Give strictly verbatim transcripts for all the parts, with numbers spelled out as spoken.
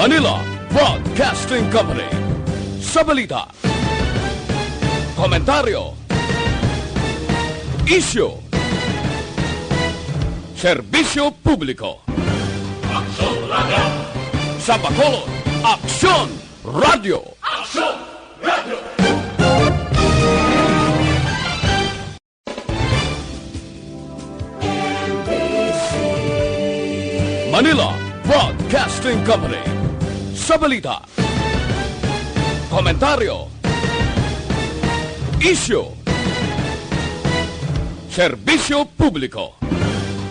Manila Broadcasting Company. Sa balita, komentaryo, isyu, serbisyo publiko. Aksyon Radio. Sa Bacolod, Aksyon Radio. Aksyon Radio. Manila Broadcasting Company. Sa balita, komentaryo, isyu, serbisyo publiko.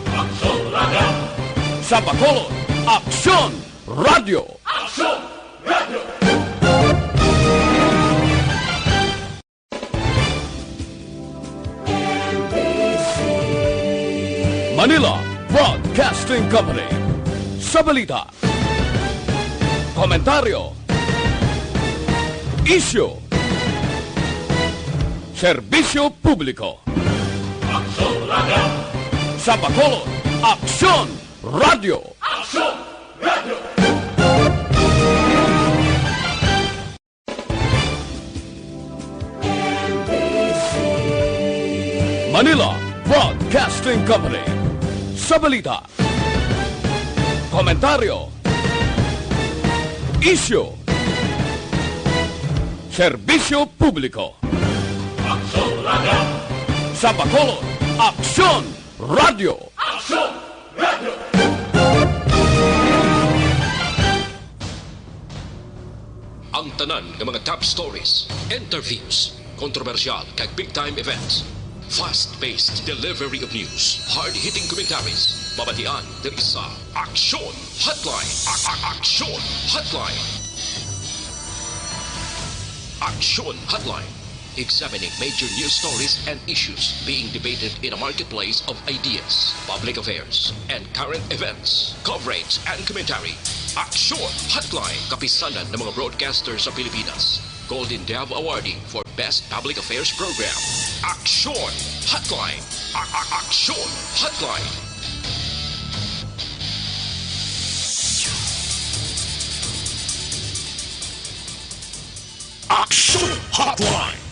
Aksyon Radio. Sa Bacolod, Aksyon Radio. Aksyon Radio. Manila Broadcasting Company. Sa balita, komentaryo, isyu, serbisyo publiko. Aksyon Radio. Sa Bacolod, Aksyon Radio. Aksyon Radio. Manila Broadcasting Company. Sa balita, komentaryo, isyu, serbisyo publiko. Aksyon Radio. Sa Bacolod, Aksyon Radio. Aksyon Radio. Ang tanan nga mga top stories, interviews, kontrobersyal kag big time events. Fast-paced delivery of news, hard-hitting commentaries. Mabatian diri sa Aksyon Hotline. A- a- Aksyon Hotline. Aksyon Hotline. Examining major news stories and issues being debated in a marketplace of ideas, public affairs, and current events. Coverage and commentary. Aksyon Hotline. Kapisanan ng mga broadcaster sa Pilipinas. Golden Dove Awardee for Best Public Affairs Program. Aksyon Hotline. A- a- Aksyon Hotline. Aksyon Hotline.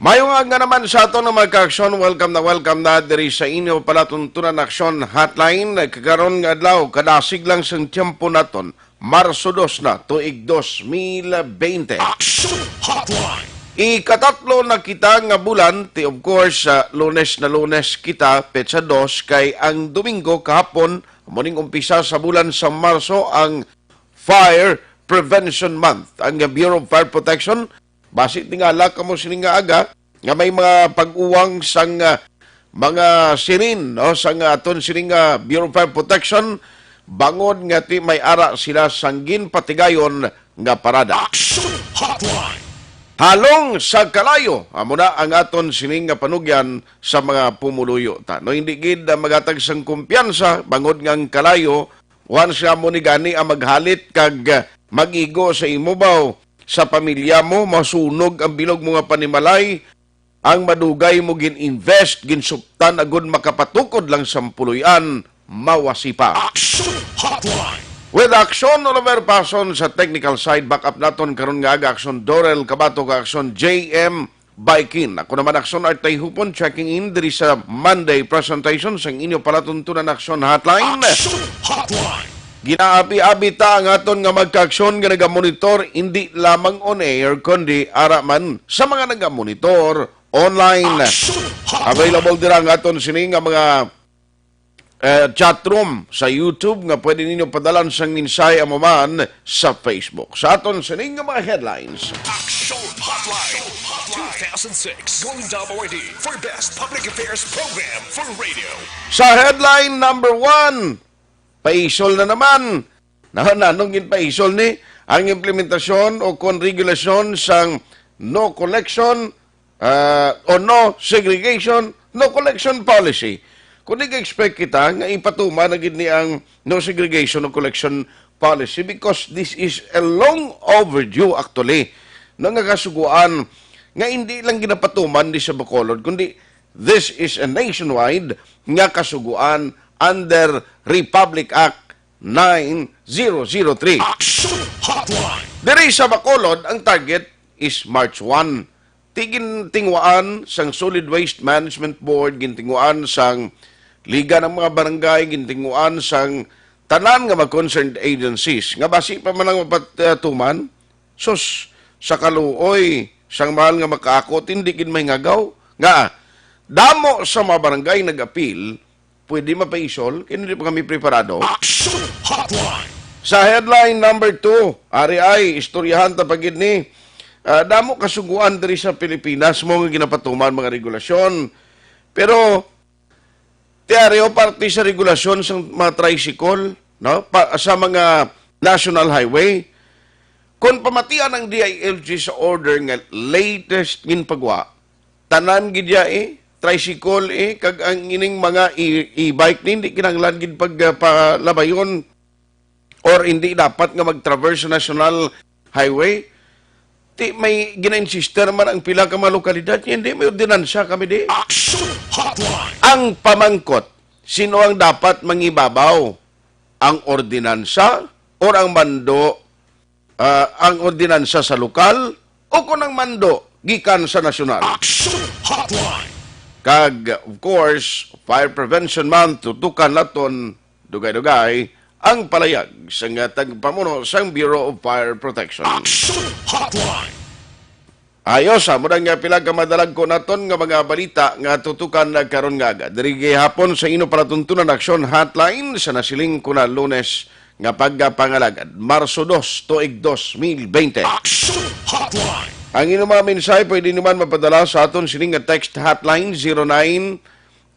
Maayong aga naman sa aton nga mga ka-aksyon. Welcome na welcome na diri sa inyo palatuntunan Aksyon Hotline. Kagaron nga adlaw, kadasig lang sang tiyempo naton. Marso dos na, tuig dos mil bente. Aksyon Hotline. Ikatatlo na kita nga bulan, ti of course, ah, Lunes na Lunes kita, petsa dos, kay ang Domingo kahapon, amo ning umpisa sa bulan sa Marso, ang Fire Prevention Month. Ang Bureau of Fire Protection, basi tingala kamo sini nga aga, nga may mga pag-uwang sang, ah, mga sirin, no, sang aton sining, ah, Bureau of Fire Protection, bangod nga ti may ara sila sang ginpatigayon nga parada. Action Hotline. Halong sa kalayo, amo na ang aton sining nga panugyan sa mga pumuluyo ta. No, hindi gid, ah, maghatag sang kumpiyansa, bangod nga ang kalayo, once nga mo ni gani ang maghalit kag, ah, mag-igo sa imo baw, sa pamilya mo, masunog ang bilog mo nga panimalay, ang madugay mo gin-invest, ginsuptan, agud makapatukod lang sang puloy-an, mawasi pa. Action Hotline. With Action Oliver Pason sa technical side, back up naton karon nga aga, Action Dorel Kabato, ka Action J M Baikin. Ako naman, Action Art Tayhupon, checking in diri sa Monday presentation sang inyo palatuntunan Action Hotline. Action Hotline. Ginaabi-abi ta ang aton nga magka-aksyon nga nagamonitor, hindi lamang on air, kundi ara man sa mga nagamonitor online. Action Hotline. Available dira ang aton sini nga mga, eh, chat room sa YouTube nga pwede ninyo padalan sang mensahe amo man sa Facebook. Sa aton sini nga mga headlines. Action Hotline two thousand six Golden Dove Awardee for Best Public Affairs Program for Radio. Sa headline number one, paisol na naman. Na, nanong ginpaisol ni ang implementasyon o kon regulasyon sang no collection, ah, o no segregation, no collection policy? Kung nag-expect kita nga ipatuman na gid ni ang no segregation, no collection policy, because this is a long overdue actually, no, nga kasugoan nga hindi lang ginapatuman di sa Bacolod, kundi this is a nationwide nga kasugoan under Republic Act nine zero zero three. Action Hotline. Diri sa Bacolod, ang target is March one. Ti gintinguhaan sang Solid Waste Management Board, gintinguhaan sang Liga ng mga Barangay, gintinguhaan sang tanan nga mga concerned agencies nga basi pa man ang mapatuman, sus, sa kaluoy sang mahal nga makaakot, hindi gid mahingagaw nga damo sa mga barangay nag-apil, pwede mapaisol, kay hindi pa kami preparado. Action Hotline. Sa headline number two, ari ay, istoryahan ta pa gid ni, ah, damo kasuguan diri sa Pilipinas mo nga ginapatuman mga regulasyon. Pero, ti ari o, parte sa regulasyon sa mga tricycle, no? Pa, sa mga national highway. Kung pamatian ang D I L G sa order nga latest ginpagwa, tanan gid ya, eh, tricycle, eh, kag ang ining mga e-, e-bike ni, hindi kinahanglan gid pag, ah, palabayon or hindi dapat nga mag-traverse sa national highway. Ti may gina-insister man ang pila ka mga lokalidad, hindi may ordinansa kami di. Action Hotline. Ang pamangkot, sino ang dapat mangibabaw? Ang ordinansa or ang mando, ah, ang ordinansa sa lokal o kung ang mando gikan sa nasyonal? Action Hotline. Kag, of course, Fire Prevention Month, tutukan naton dugay-dugay ang palayag sang tagpamuno sang Bureau of Fire Protection. Action Hotline. Ayos, amo na nga pila ka madalagko naton nga mga balita nga tutukan na karon nga aga. Diri gihapon sa ino palatuntunan Action Hotline sa nasiling ko na Lunes nga pagpangalagad, Marso dos, tuig dos mil bente. Action Hotline. Ang inyong mga mensahe pwede naman mapadala sa aton sining nga text hotline, zero nine,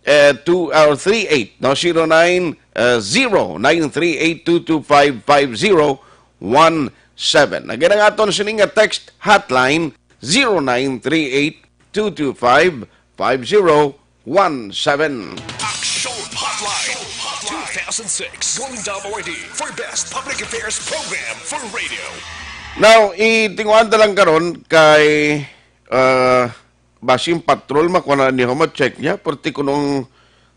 eh, two, or three eight, no? Zero nine, eh, zero nine three eight two two five five zero one seven. Again, ang aton sining nga text hotline, zero nine three eight two two five five zero one seven. Action Hotline two thousand six, Golden Dome Awardee for Best Public Affairs Program for Radio. Now, itinguan ta lang karon kay, uh, basing patrol, makuha na niyo, ma-check niya, perti kunong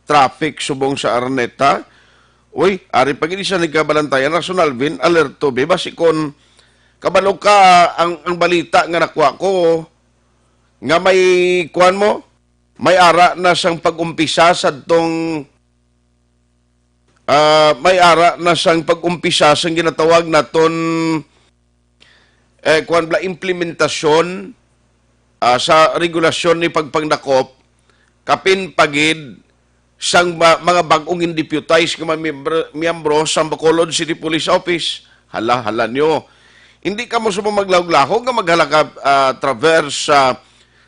traffic subong sa Araneta. Uy, ari pa gid siya nagkabalantayan, Rason Alvin, alerto, be, basi kon kabalo ka ang, ang balita nga nakuha ko, nga may, kuwan mo, may ara na sang pag-umpisa sa tong, ah, may ara na sang pag-umpisa sang ginatawag naton, eh, kuwan bala, implementasyon, ah, sa regulasyon ni pagpangdakop, kapin pa gid sang ma-, mga bag-ong indeputize nga mga miyembro, miyembro sa Bacolod City Police Office. Hala, hala nyo. Hindi ka mo subong maglahog-lahog nga maghalaka, ah, traverse sa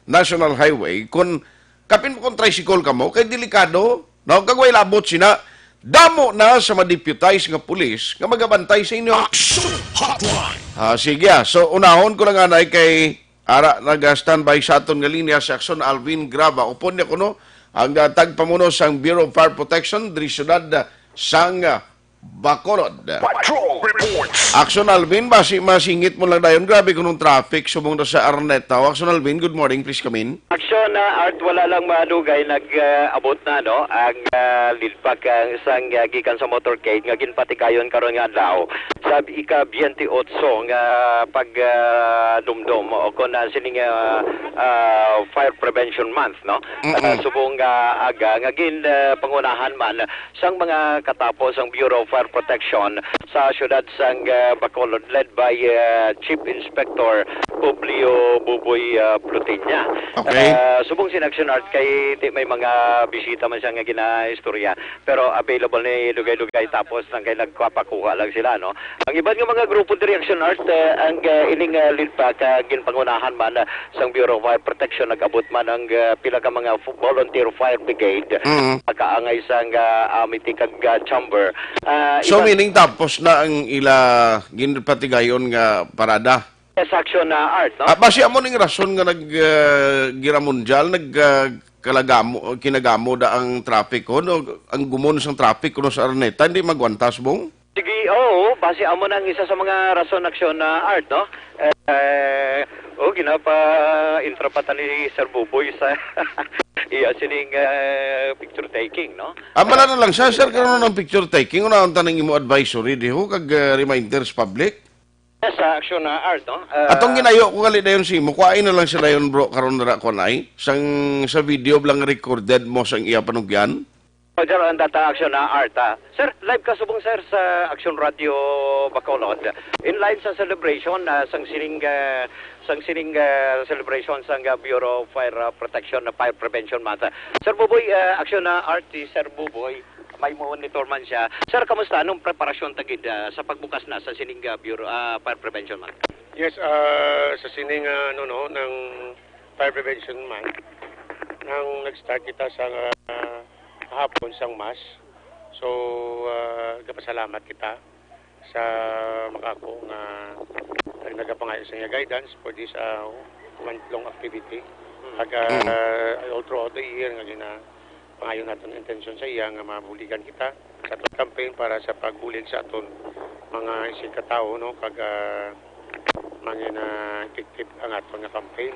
National Highway. Kung kapin mo kung tricycle ka mo, kay delikado. No? Kag way labot sina, damo na sa madeputize nga pulis nga magabantay sa inyo. Action Hotline. Ah, sige, ah. So, unahon ko lang anay kay ara nag-standby sa aton nga linya si Action Alvin Graba. Upod niya kuno ang, ah, tagpamuno sang Bureau of Fire Protection diri siyudad, ah, sang, ah, Bacolod. Patrol reports. Action Alvin, basi masingit mo lang dayon. Grabe kunong traffic subong na sa Araneta. Action Alvin, good morning. Please come in. Action, ah, Art, wala lang madugay nag, ah, abot na, no? Ang, ah, lead pack, ah, sang, ah, gikan sa motorcade nga ginpatigayon karon nga adlaw sa ika-twenty-eight nga pag, ah, dumdom o kon, ah, sining, ah, ah, Fire Prevention Month, no? Mm-mm. Ah, subong nga aga nga gin, ah, pangunahan man sang mga katapos ang Bureau of Fire Protection sa siyudad sang, ah, Bacolod, led by, ah, Chief Inspector Publio Buboy, ah, Plutiña. Okay. Ah, subong sin Action Art kay ti may mga bisita man siya nga ginaistorya, pero available ni dugay-dugay tapos lang kay nagpapakuha lang sila, no? Ang iban nga mga grupo diri Action Art, ah, ang, ah, ining, ah, lead pack, ah, ginpangunahan man, ah, sang Bureau of Fire Protection, nag-abot man ang, ah, pila ka mga fu-, volunteer fire brigade, mm, makaangay sang, ah, Amity kag, ah, Chamber. Ah, So, iban meaning tapos na ang ila ginpatigayon nga parada? Yes, Action, ah, Art, no? Ah, basi amo ning rason nga nag, ah, Guerra Mundial, nag, ah, kalagamo, kinagamo da ang traffic, oh, no? Ang gumon sang traffic kuno sa Araneta, hindi magwantas, bong? Sige, oo, basi amo na ang isa sa mga rason, Action, ah, Art, no? Eh, oh, ginapa-intrapatan ni Sir Buboy sa iya sining, eh, picture taking, no? Ah, wala na lang siya, sir, karon ang picture taking, una ang tanang imo advisory, di ho, kag, eh, reminders public? Sa aksyon na art, no? Ah, Atong ginayo ko gali dayon si mo, kuhain na lang siya dayon, bro, karon dira ko na sang sa video lang recorded mo sang iya panugyan. Roger, ang data aksyon na art, ah. Sir, live ka subong, sir, sa Aksyon Radio Bacolod. In line sa celebration, ah, sang sining, ah, sang sining, ah, celebration sang, ah, Bureau of Fire, ah, Protection, ah, Fire Prevention Month. Sir Buboy, ah, aksyon na art si Sir Buboy. May monitor man siya. Sir, kamusta? Anong preparasyon ta gid, ah, sa pagbukas na sa sining, ah, Bureau, ah, Fire Prevention Month? Yes, ah, sa sining, ah, ano, no, ng Fire Prevention Month, nang nag-start kita sa, ah, kahapon sang mass. So, ah, nagapasalamat kita sa mga ako nga nag-, nagapangayo sa iya guidance for this, ah, month-long activity. Mm. Kag, ah, Mm. all throughout the year nga gina-, pangayo naton intensyon sa iya nga mabuligan kita sa aton campaign para sa pagbulig sa aton mga isigkatawo, no, kag, ah, mangin-, ah, effective ang aton nga campaign.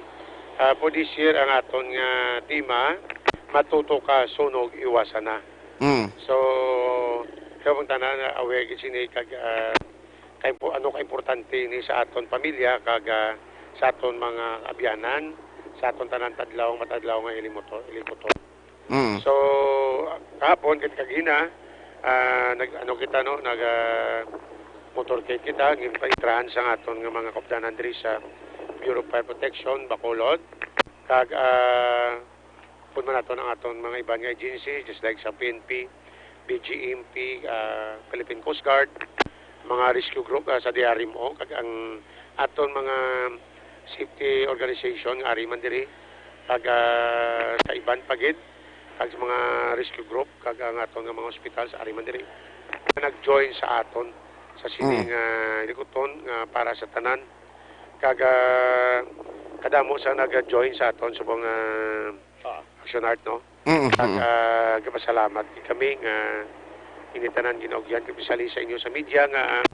Ah, for this year, ang aton nga tema, "Matuto ka, sunog, iwasan na." Mm. So, kaya mong tanan, ah, aware gid sini kag, ah, kaimpo-, ano kaimportante ni sa aton pamilya kag, ah, sa aton mga abyanan, sa aton tanan tadlaw matadlaw nga hilimoto-, hilikuton. Mm. So, kahapon, kit kagina, ah, nag-, ano kita, no, nag, ah, motorcade kita, ginpaitrahan sa aton nga mga kaupdanan diri sa Bureau of Fire Protection, Bacolod. Kag, ah, pun man naton ang aton mga iban nga agency, just like sa P N P, B G M P, ah, Philippine Coast Guard, mga rescue group, ah, sa D R M O, kag ang aton mga safety organization nga ari man diri, kag, ah, sa iban pa gid, kag sa mga rescue group, kag ang aton nga mga hospitals ari man diri, nga nag-join sa aton sa sining, Mm. ah, likuton nga para sa tanan. Kag, ah, kadamo sa nag-join sa aton subong, ah, Ah. Action Art, no? Mm, Kag, mm. ah, gapasalamat kami nga ini tanan ginaugyan, especially sa inyo sa media nga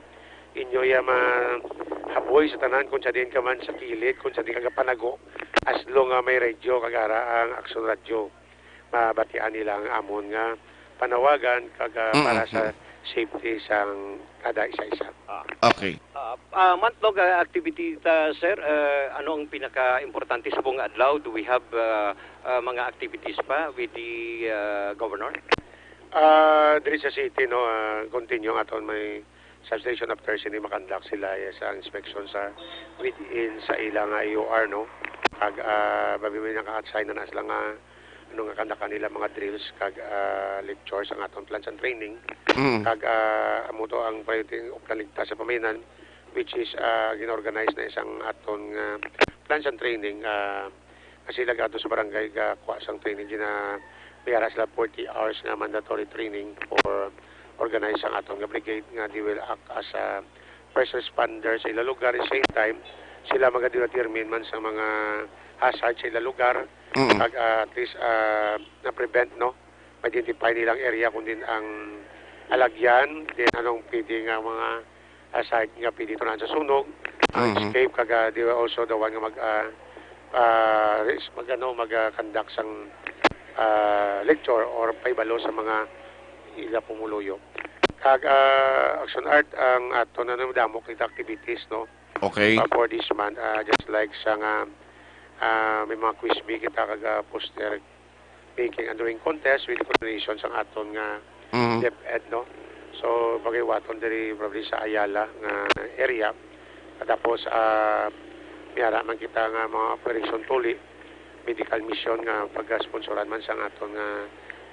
inyo ya mahaboy sa tanan kung sa diin ka man sa kilid, kung sa diin ka gapanago, as long nga may radyo kag ara ang Action Radio, mabatian nila ang amon nga panawagan kag, ah, Mm, para sa mm. safety sang kada isa-isa. Ah. Okay. Ah, ah, month-long, ah, activity ta, sir, ah, ano ang pinaka-importante subong nga adlaw? Do we have, ah, ah, mga activities pa with the, ah, governor? Ah, diri sa city, no, ah, continue ang aton may substation after sini makandak sila, eh, sa inspection sa within sa ilang, ah, U R, no? Kag, ah, babi may naka-assign na, na sila nga ano nga kandak nila mga drills kag, ah, lectures ang aton plans and training. Mm. Kag, ah, amo to ang priority of naligtas sa pamayanan, which is, ah, gina-organize na isang aton nga plans and training, ah, nga sila gadto sa barangay gakuha sang training, gina-, may ara sila forty hours nga mandatory training for organize ang aton nga brigade nga they will act as a first responder sa ila lugar. At the same time, sila magadetermine man sa mga hazard sa ila lugar. Mm. Kag, ah, at least, ah, na-prevent, no? Ma-identify nilang area kung din ang alagyan, din anong pwede nga mga hazard nga pwede tunan sa sunog, ang Mhm. escape, kag, ah, they were also the one nga mag, ah, ah, res-, mag, ano, mag, ah, conduct sang, ah, lecture or pahibalo sa mga ila pumuluyo. Kag, ah, Action Art ang aton, ano, damo kita activities, no? Okay. Ah, for this month, ah, just like sa nga, ah, may mga quiz bee kita kag, ah, poster making and drawing contest with coordination sang aton nga Mhm. DepEd, no? So, pagahiwaton diri, probably sa Ayala nga area. Tapos, ah, may ara man kita nga mga operation tuli, medical mission nga pag-sponsoran man sang aton nga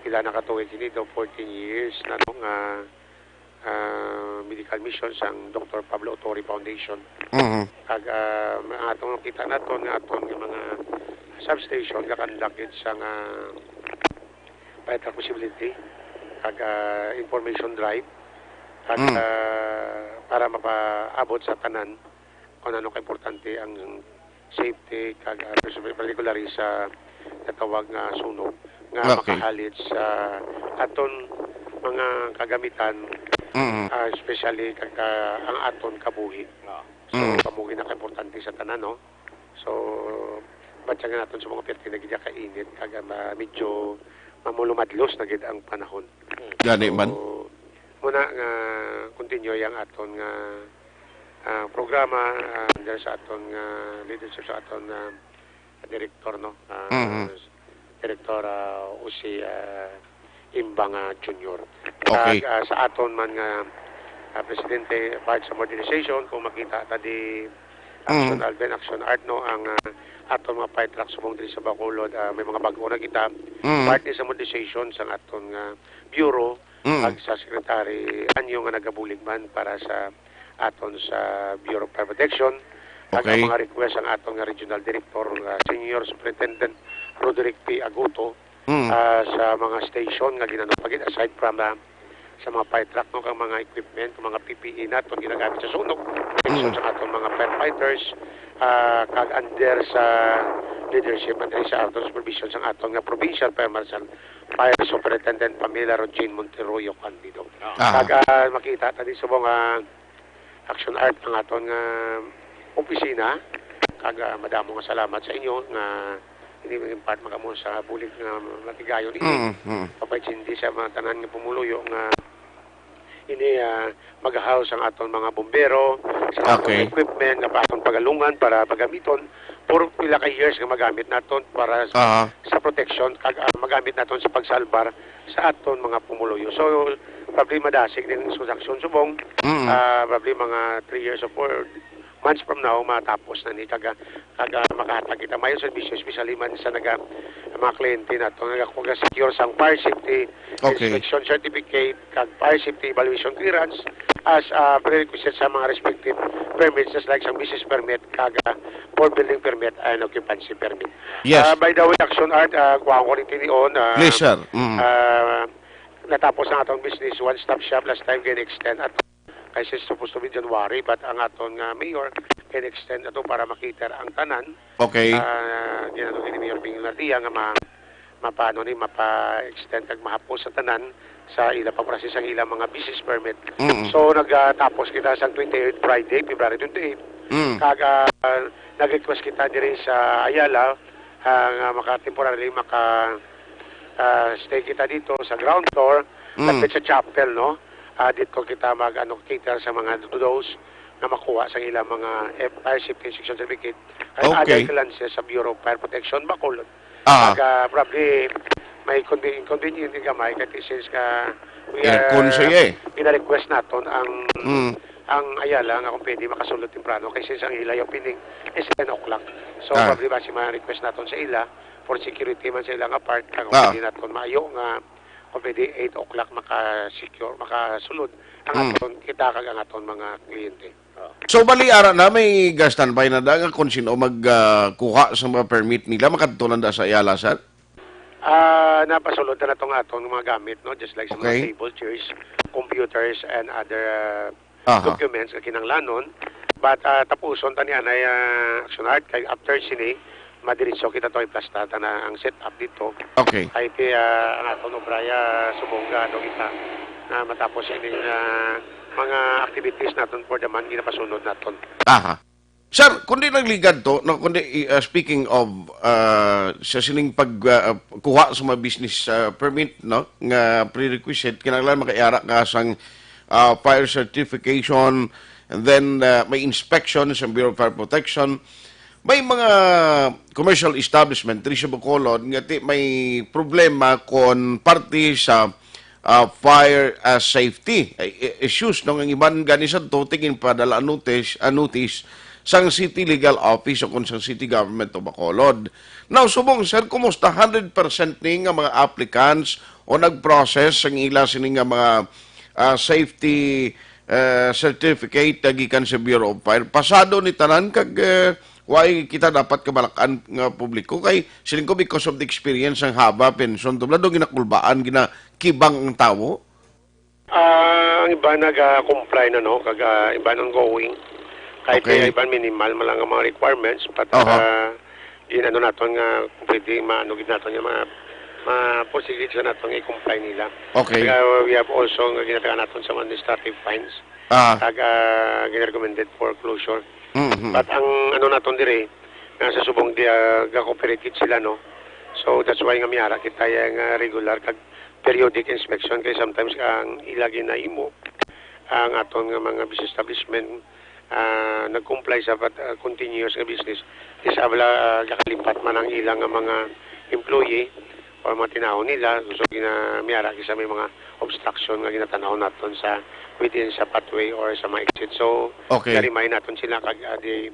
pila na ka tuig ini, daw fourteen years na, no, nga, ah, medical mission sang Doctor Pablo Otori Foundation. Mhm. Kag, ah, ang atong nakita naton nga aton nga mga substation gakandak gid sa nga fire truck visibility kag, ah, information drive kag, Mm. ah, para mapaabot sa tanan kung ano kaimportante ang safety kag, ah, particularly sa natawag nga sunog nga Okay. makahalit sa aton mga kagamitan, Mm. ah, especially kag, ah, ang aton kabuhi. Ah. So, Mm. kamo ginakaimportante sa tanan, no? So, batyagan naton sa mga perti na gid kainit kag, ah, ma-, medyo mamulumadlos na gid ang panahon. Gani man. So, muna nga continue yang aton nga, ah, programa, ah, under sa aton nga leadership sa aton, ah, direktor, no? Ah, Mhm. Direktor, ah, Jose, ah, Imbang, ah, Junior. Okay. Kag, ah, sa aton man nga, ah, presidente, part sa modernization, kung makita ta di Action Mhm. Alvin, Action Art, no, ang, ah, aton mga fire truck subong diri sa Bacolod, ah, may mga bag-o na kita. Mhm. Part ni sa modernization sa aton nga bureau, Mhm. kag sa Secretary Anyo nga nagabulig man para sa aton sa Bureau of Fire Protection, kag ang Okay. mga request ang aton nga Regional Director, nga Senior Superintendent Roderick P. Aguto, Mm. ah, sa mga station nga ginano pa gid, aside from, ah, sa mga fire truck, no, kag mga equipment, mga P P E naton ginagamit sa sunog, protection Mm. sa aton mga firefighters, ah, kag under sa leadership and sa aton supervision sa aton nga Provincial Fire Marshal, Fire Superintendent Pamela Rogin Monterroyo Candido. Aha. Kag, ah, makita ta di subong, ah, Action Art ang aton nga opisina. Kag, ah, madamo nga salamat sa inyo nga ini maging part man kamo sa bulig nga matigayon ini. Mm, mm. Papaitsindi sa mga tanan nga pumuluyo nga ini, ah, mag-house ang aton mga bombero, sa aton Okay. equipment nga pa aton pagalungan para pagamiton. Puro pila ka years nga magamit naton para sa, Aha. sa protection, kag, ah, magamit naton sa pagsalbar sa aton mga pumuluyo. So, probably madasig din ang construction subong. Mm. Ah, probably mga three years or four months from now, matapos na ni, kag, kag makahatag kita maayong serbisyo, especially man sa naga, mga kliyente nato, naga-, naga-secure sang fire safety Okay. inspection certificate, kag fire safety evaluation clearance as, ah, prerequisite sa mga respective permits, just like sang business permit, kag, ah, for building permit and occupancy permit. Yes. Ah, by the way, Action Art, ah, kuha ko rin tinion, ah, Please, sir. Mm. ah, natapos ang atong business one-stop shop last time, gin-extend at kay siya supposed to be January, but ang aton nga mayor gin-extend ato para ma-cater ang tanan. Okay. Ah, ginano ni Mayor Bing Lardia nga ma-, mapano ni, mapa-extend kag mahapos sa tanan sa ila pag-process ang ilang mga business permit. Mm. So, nagtapos kita sa twenty-eight, Friday, February twenty-eight. Mm. Kag, ah, nag-request kita diri sa Ayala, ah, nga maka-, temporarily maka, ah, stay kita dito sa ground floor, Mm. lapit sa chapel, no? Ah, dito kita mag, ano, cater sa mga those nga makuha sa ilang mga F-, fire safety inspection certificate. Kay Okay. other clearances sa Bureau of Fire Protection, Bacolod. Ah. Kag, ah, probably, may conven-, inconvenient din gamay, kay since ka, we Aircon are, siya eh. pina-request naton ang, Mm. ang Ayala nga kung pwede makasulod temprano, kay since ang ila yung opening is ten o'clock. So, Ah. probably basi ma-request naton sa ila, for security man sa ila nga part, nga kung Ah. pwede naton maayo nga kung pwede eight o'clock maka-secure, makasulod ang Mm. aton, kita kag ang aton mga kliyente. So, bali, ara na, may ga-standby na da nga kung sino mag, ah, kuha sa mga permit nila, makadto lang da sa Ayala, sir? Ah, napasulod na natong aton mga gamit, no? Just like sa mga Okay. table, chairs, computers, and other, ah, Aha. documents nga kinahanglanon. But, ah, tapuson ta ni anay, ah, Action Art, kay after sini, madiretso kita to, i-plasta ta na ang setup dito. Okay. Kay ti, ah, ang aton obra, ah, subong ga, ano kita, na matapos ini nga mga activities naton for the month, ginapasunod naton. Aha. Sir, kundi nagligad to, no, kundi, i-, ah, speaking of, ah, sa sining pag, ah, kuha sa mga business, ah, permit, no, nga prerequisite, kinahanglan makaiara ka sang, ah, fire certification, and then, ah, may inspection sa Bureau of Fire Protection. May mga commercial establishment diri sa Bacolod nga ti may problema kon parte sa, ah, fire, ah, safety, eh, eh, issues, no? Ang iban gani sa to, tingin padala notice, ah, notice sang City Legal Office o kon sang City Government of Bacolod. Now, subong, sir, kumusta? Hundred percent ni nga mga applicants o nag-process ang ila sini nga mga, ah, safety, eh, certificate na gikan sa Bureau of Fire? Pasado ni tanan kag, eh, way kita dapat kabalak-an nga publiko kay siling ko because of the experience ang haba, pension, tubla do ginakulbaan, ginakibang ang tawo. Ah, ang iba naga-comply na, no, kag, ah, iba ongoing. Kahit Okay. nga iban minimal man lang ang mga requirements, but, Aha. ah, yun, ano naton nga kung pwede maano gid naton yung mga ma-, proceed sa naton nga i-comply nila. Okay. Kag, ah, we have also nga ginatagaan naton sa mga administrative fines. Ah. Kag, ah, gina-recommended for closure. Mhm. But ang ano naton dire, nga sa subong di, ah, ga-cooperate gid sila, no? So, that's why nga may ara kita yang, ah, regular kag periodic inspection kay sometimes ang ila ginahimo ang aton nga mga business establishment ah, nag-comply sa pat-, ah, continuous nga business, is abla, ah, gakalipat man ang ilang nga mga employee or mga tinawo nila, so gina-, may ara kisa may mga obstruction nga ginatanaw naton sa within sa pathway or sa mga exit. So, Okay. garimain naton sila kag, ah, di,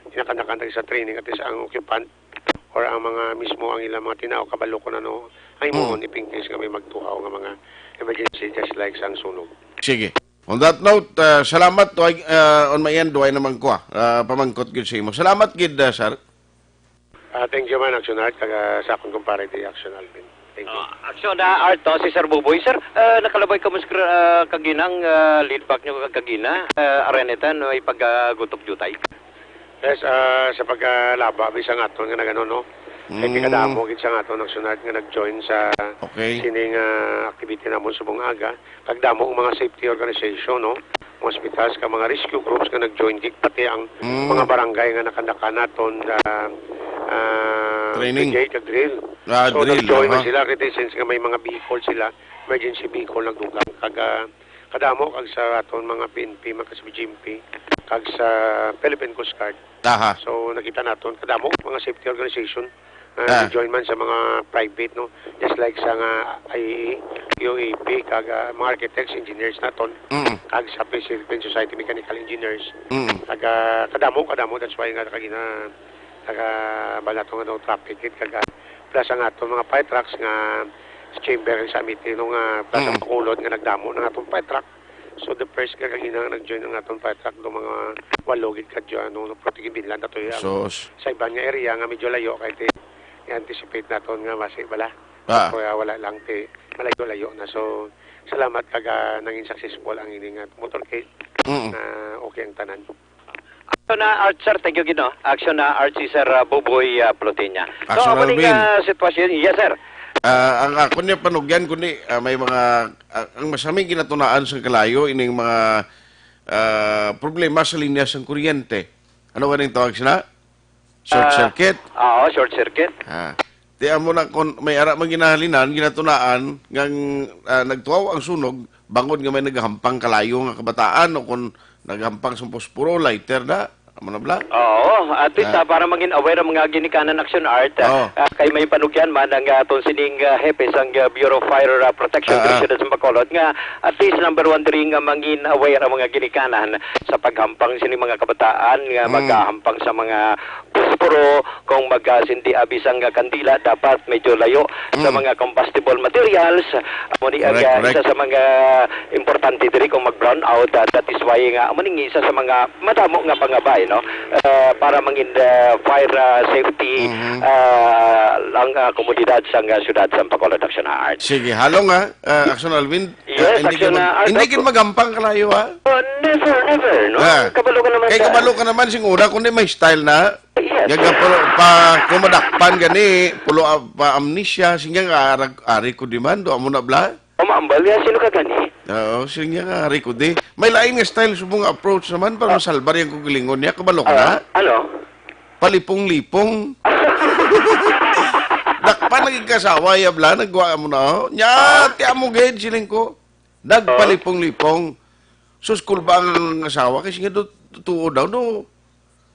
ginakandakan sa training, at least ang occupant or ang mga mismo ang ilang mga tinawo, kabalo ko na no, ay mo Mm. ipingkis nga may magtuhaw nga mga emergency just like sang sunog. Sige. On that note, ah, salamat. To, ah, on my end, duway naman ko, ah, ah, pamangkot gyud sa imo. Salamat gid, ah, sir. Ah, thank you man, Action Art, kag, ah, sa akong kumpare di Action Alvin. Thank you. Ah, Action na Art, no? Si Sir Buboy. Sir, ah, nakalabay ka mo sa kra-, ah, kaginang, ah, lead back nyo kagina. Ah, araneta, no, ipag-, ah, gutok jutay. Yes, ah, sa pagkalaba, bisan nga aton nga nagano, no? Kay Mm. kadamo gid sa nga aton Action Art nga nag-join sa Okay. sining, ah, activity namon subong aga. Kag damo ang mga safety organization, no? Mga hospitals, kag mga rescue groups nga nag-join, kag pati ang Mm. mga barangay nga nakandaka naton sa, ah, Training. brigade kag drill. Ah, So, drill, nag-join na aha. sila, kay since nga may mga vehicle sila, emergency vehicle nagdugang. Kag, ah, kadamo, kag sa aton mga P N P, mga ka-C B G M P, kag sa Philippine Coast Guard. Aha. So, nakita naton, kadamo, mga safety organization, Ah. ah, join man sa mga private, no? Just like sa nga I A E, U A P, kag, ah, mga architects, engineers naton, Mm. kag sa Philippine Society Mechanical Engineers. Mm. Kag, ah, kadamo, kadamo, that's why nga kagina, kag, ah, ba nato nga no traffic gid, kag, ah, plus ang ato mga fire trucks nga sa chamber sa Amity, no, nga plus ang Mm. Bacolod nga nagdamo ng atong fire truck. So, the first nga kagina nga nag-join ang aton fire truck, do mga walo gid kadyo, ano, no, pero tigibinlan na to, ya. Sus. Sa iban nga area nga medyo layo, kay ti, i-anticipate naton nga masi bala. Ah. Kaya wala lang, ti, malayo-layo na. So, salamat kag, ah, nangin successful ang ini nga motorcade Mm. na okay ang tanan. Action na Art, sir. Thank you, Gino. Action na Art, si Sir, ah, Buboy, ah, Plutinia. So, Action, amo ni Alvin. nga sitwasyon. Yes, sir. Ah, ang ako niya panugyan, kundi, ah, may mga, ah, ang masaming ginatunaan sa kalayo, ining mga, ah, problema sa linya sang kuryente. Ano ganing tawag sila? Short Ah, circuit? Oo, short circuit. Ah. Di amo na, kung may ara man ginahalinan, ginatunaan, ngang, ah, nagtuaw ang sunog, bangod nga may naghampang kalayo nga kabataan, o kung naghampang sa posporo, lighter na, amo na bala? Oo, at least, Ah. ah, para mangin aware ang mga ginikanan Action Art, ah, Oo. ah, kay may panugyan man ang, ah, aton sining, ah, hepe sang, ah, Bureau of Fire, ah, Protection, Ah, ah. Division sa Bacolod, nga at least number one diri nga mangin aware ang mga ginikanan sa paghampang sini mga kabataan nga Mm. maghampang sa mga posporo, kung magkasindi abi sang kandila, dapat medyo layo sa Mm. mga combustible materials. Amo ni ang, Correct, ah, correct. isa sa mga importante diri kung mag-brown out, ah, that is why nga amo ni isa sa mga madamo nga pangabay, no? Ah, para mangin, ah, fire, ah, safety, Mhm. ah, ang, ah, komunidad sang, ah, siyudad sa Bacolod, Action Art. Sige, halong, ah, ah, Action Alvin. Yes, Ah, hindi Action ka mag-, Art, hindi opo. Ka magampang kalayo, ha? Oh, never, never, no? Ah. Kabalo ka naman Kay sa kabalo ka naman, sing una, kundi may style na. Yes. Yaga pa, pa, kung madakpan gani, pulo a-, pa amnesia, sige nga, arag-, ari ko di man, do amo na bala? Umaambal niya, sino ka gani? Oo, sige nga, ari ko di. May lain nga style sa mga approach naman, para Ah. masalbar yung kugilingon niya, kabalo ka Ah, na? ano? Palipong-lipong. Dakpan lagi kasawa, ya bala, nagwa mo na, oh. Nya, Ah. ti amo gid, siling ko. Nagpalipong-lipong. Sus, kulba ang asawa, kasi nga do, tuo daw, do,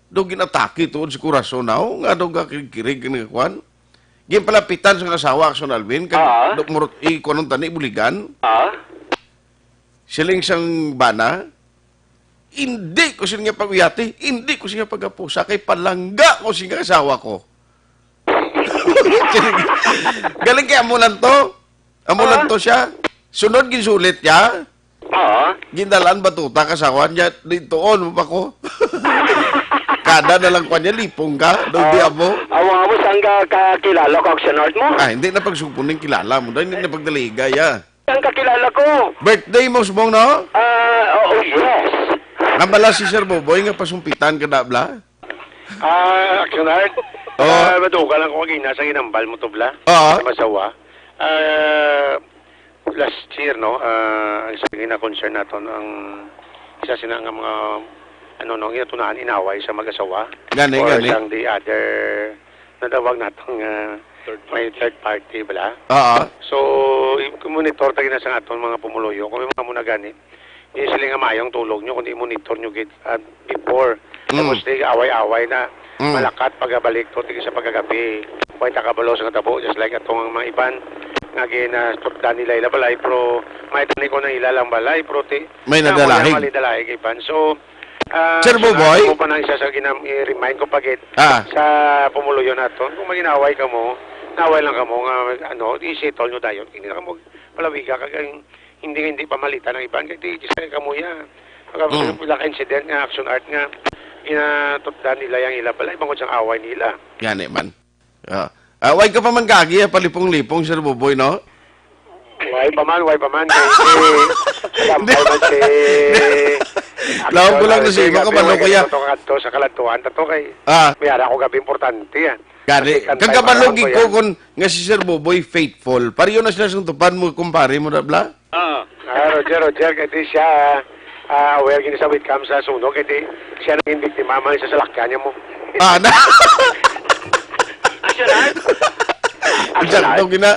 do ginatake tuod si Corazon, aw, nga do gakirig-kirig nga kwan. Ginpalapitan sa asawa, Action Alvin, kag Ah. do, murot, i, kuwanon tani, buligan. Ah. Siling sang bana, "Hindi ko siya nga pag-uyati, hindi ko siya pagapusa, kay palangga ko siya nga asawa ko." Galing kay amo lang to. Amo lang Ah. to siya. Sunod, ginsulit niya. Ah. Gindalan batuta ka asawa niya, didtoon mo pa ko. Kada na lang kwa niya, lipong ka, daw di Ah. amo. Awa mo, saan ka kakilala ko, Action Art mo? Ah, hindi na pagsugpon ng kilala mo, dahil hindi na pagdaliga, ya. Ang kakilala ko. Birthday mo, subong, no? Ah, oo, yes. Nabala si Sir Boboy nga pasumpitan ka na, bla? Ah, Action Art. Oo. Ah, maduga lang ko kagina sa ginambal mo to, bla? Oo. Sa Masawa. Ah, last year, no, ah, ang sa gina-concern naton, ang isa sina nga mga, ano, no, ginatunahan, inaway sa mag-asawa. Gani, Or gani. Sang the other, nadawag natong, ah, Third may party. Third party, bala? Oo. So, i-, monitor ta gina sa aton mga pumuluyo. Kung may mga muna gani, Usually nga maayo ang tulog nyo kung i-monitor nyo gid, ah, before. Mm. Tapos di away-away na. Mm. Malakat pagabalik to, tig sa pagkagabi. Way ta kabalo sa natabo, just like atong mga iban nga ginatutdan nila ila balay, pero may tani ko na ila lang balay, pero ti May na nadalahin. May nadalahin kay iban. So, ah, Sir so, Boboy? Ako pa na isa sa ginam-, i-remind ko pa gid Ah. sa pumuluyo nato. Kung maginaway ka mo, naway lang ka mo nga, ano, i-settle nyo dayon. Hindi na ka mo palawiga kag ang hindi, hindi pamalitan ang iban. Kay ti, isa ka mo ya. Pagka Mm. wala ka incident nga action art nga, ginatutdan nila yang ila balay, bangod sang away nila. Gani man. Ah. Ah, way ka pa man kagi, ah, palipong-lipong, Sir Boboy, no? Way pa man, way pa man. Kay si, Hindi. Sampay man si Laom ko lang Action na si Art, Ima, kabalo ko ya. Kadto, kadto sa kaladtuan, tato kay Ah. may ara ko gabi importante, ah. Gani, Kasi kantay kagabalo man gid ako ko yan. Kun nga si Sir Boboy faithful. Pareho na sila sa tupad mo, kumpare mo, na bla? Ah. Ah, Roger, Roger, kay di siya, ah, aware gini sa witcam sa sunog, kay di siya naging biktima man sa salakyan niya mo. Ah, na. Action art? Action Sakto art? Gina.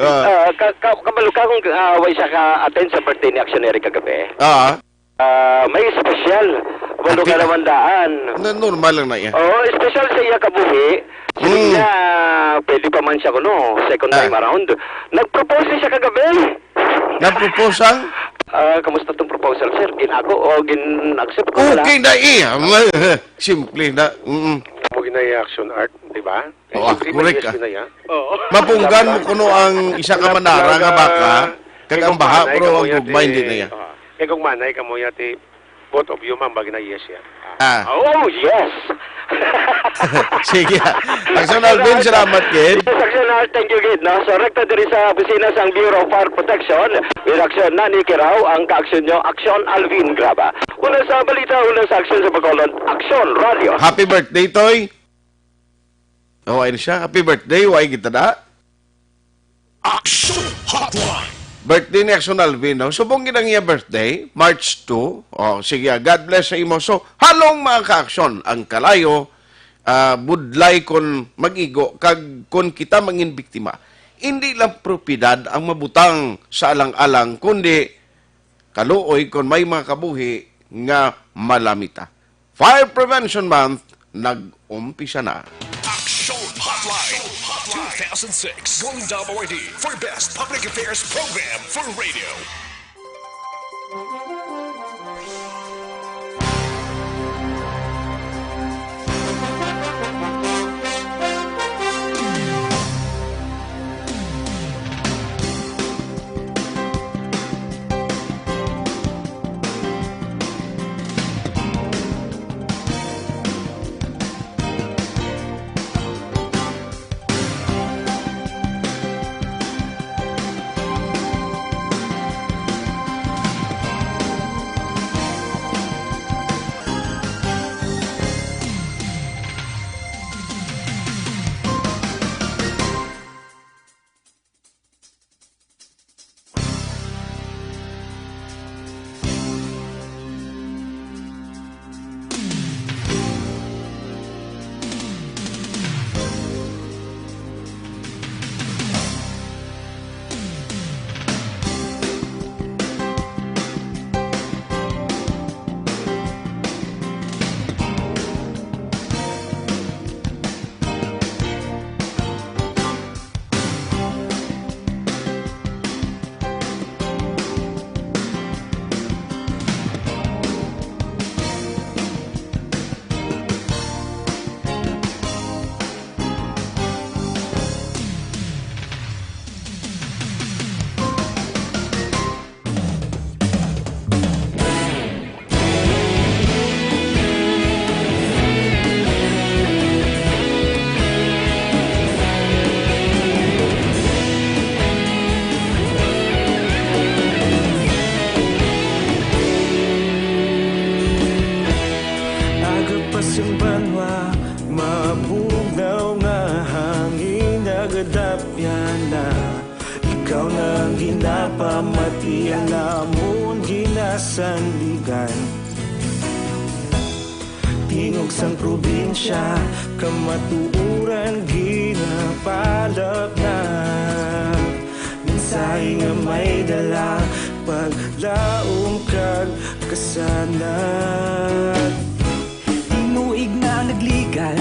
Ah. Ah, ka, ka, kabalo ka kung, ah, way siya ka-attend sa birthday ni Action Eric kagabi? Ah. Ah, may special. Walo ka Ati-, naman daan. Na, normal lang na iya. Oo, special sa iya kabuhi. Siling Mm. niya, pwede pa man siya kuno, second Ah. time around. Nag-propose siya kagabi. Nag-propose ang? Ah, kamusta tong proposal, sir? Ginago o gin-accept ko na lang? Okay na iya. Simple na. Mm-mm. Mo ginaya action art, di ba? Oo, Simple man correct yes, ka. Ginaya. Oo. Mapunggan mo kuno ang isa ka manara nga baka, kag ang baha, pero ang gugma hindi na iya. Kay kung manay ka mo ya, ti, both of you, ma'am, bagay na yes ya. Ah. Oh, yes! Sige. Action Alvin, salamat, kid. Yes, Action Art, thank you, kid, no? So, rekta diri sa opisina sang Bureau of Fire Protection, with Action Nani Kirao, ang kaaksyon nyo, Action Alvin Graba. Una sa balita, una sa aksyon sa Bacolod, Action Radio. Happy birthday, Toy. Oh, ayun siya. Happy birthday, way kita da. Action Hotline. Birthday ni Action Alvin, no? Subong gid ang iya birthday, March two. Oh, sige, ah, God bless sa imo. So, halong mga ka-aksyon, ang kalayo, ah, budlay kon mag-igo, kag kon kita mangin biktima. Hindi lang propiedad ang mabutang sa alang-alang, kundi kaluoy kon may mga kabuhi nga malamita. Fire Prevention Month nag-umpisa na. Action Hotline two thousand six, Golden Dome Awardee for Best Public Affairs Program for Radio. Aga pa sing banwa, mabugnaw nga hangin nagadapyan na. Ikaw na ang ginapamati, ang amon ginasandigan. Tingog sang probinsya, kamatuoran ginapalapnap. Mensahe nga may dala, paglaom kag Sana tinuig na nagligan,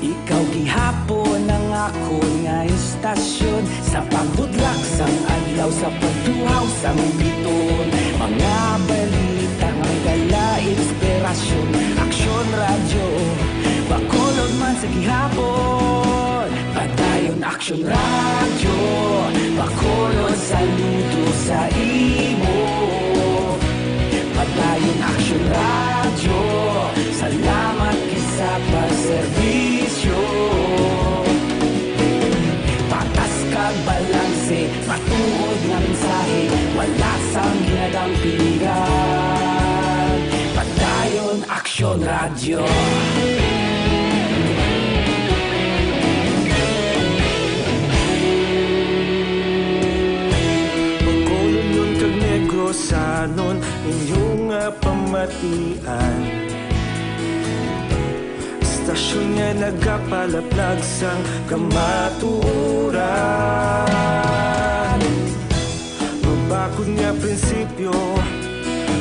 ikaw gihapon ang akon nga istasyon. Sa pagbudlak sang adlaw, sa pagtuhaw sang bituon, mga balita nga may dala inspirasyon. Aksyon Radyo Bacolod man sa gihapon. Padayon Aksyon Radyo Bacolod, saludo sa imo. Padayon Aksyon Radyo, salamat gid sa pagserbisyo. Patas kag balanse, matuod nga mensahe, wala sang ginadampigan. Padayon Aksyon Radyo. Bacolodnon kag Negrosanon, inyo nga pamatian. Istasyon nga nagapalaplag sang kamatuoran. Mabakod nga prinsipyo,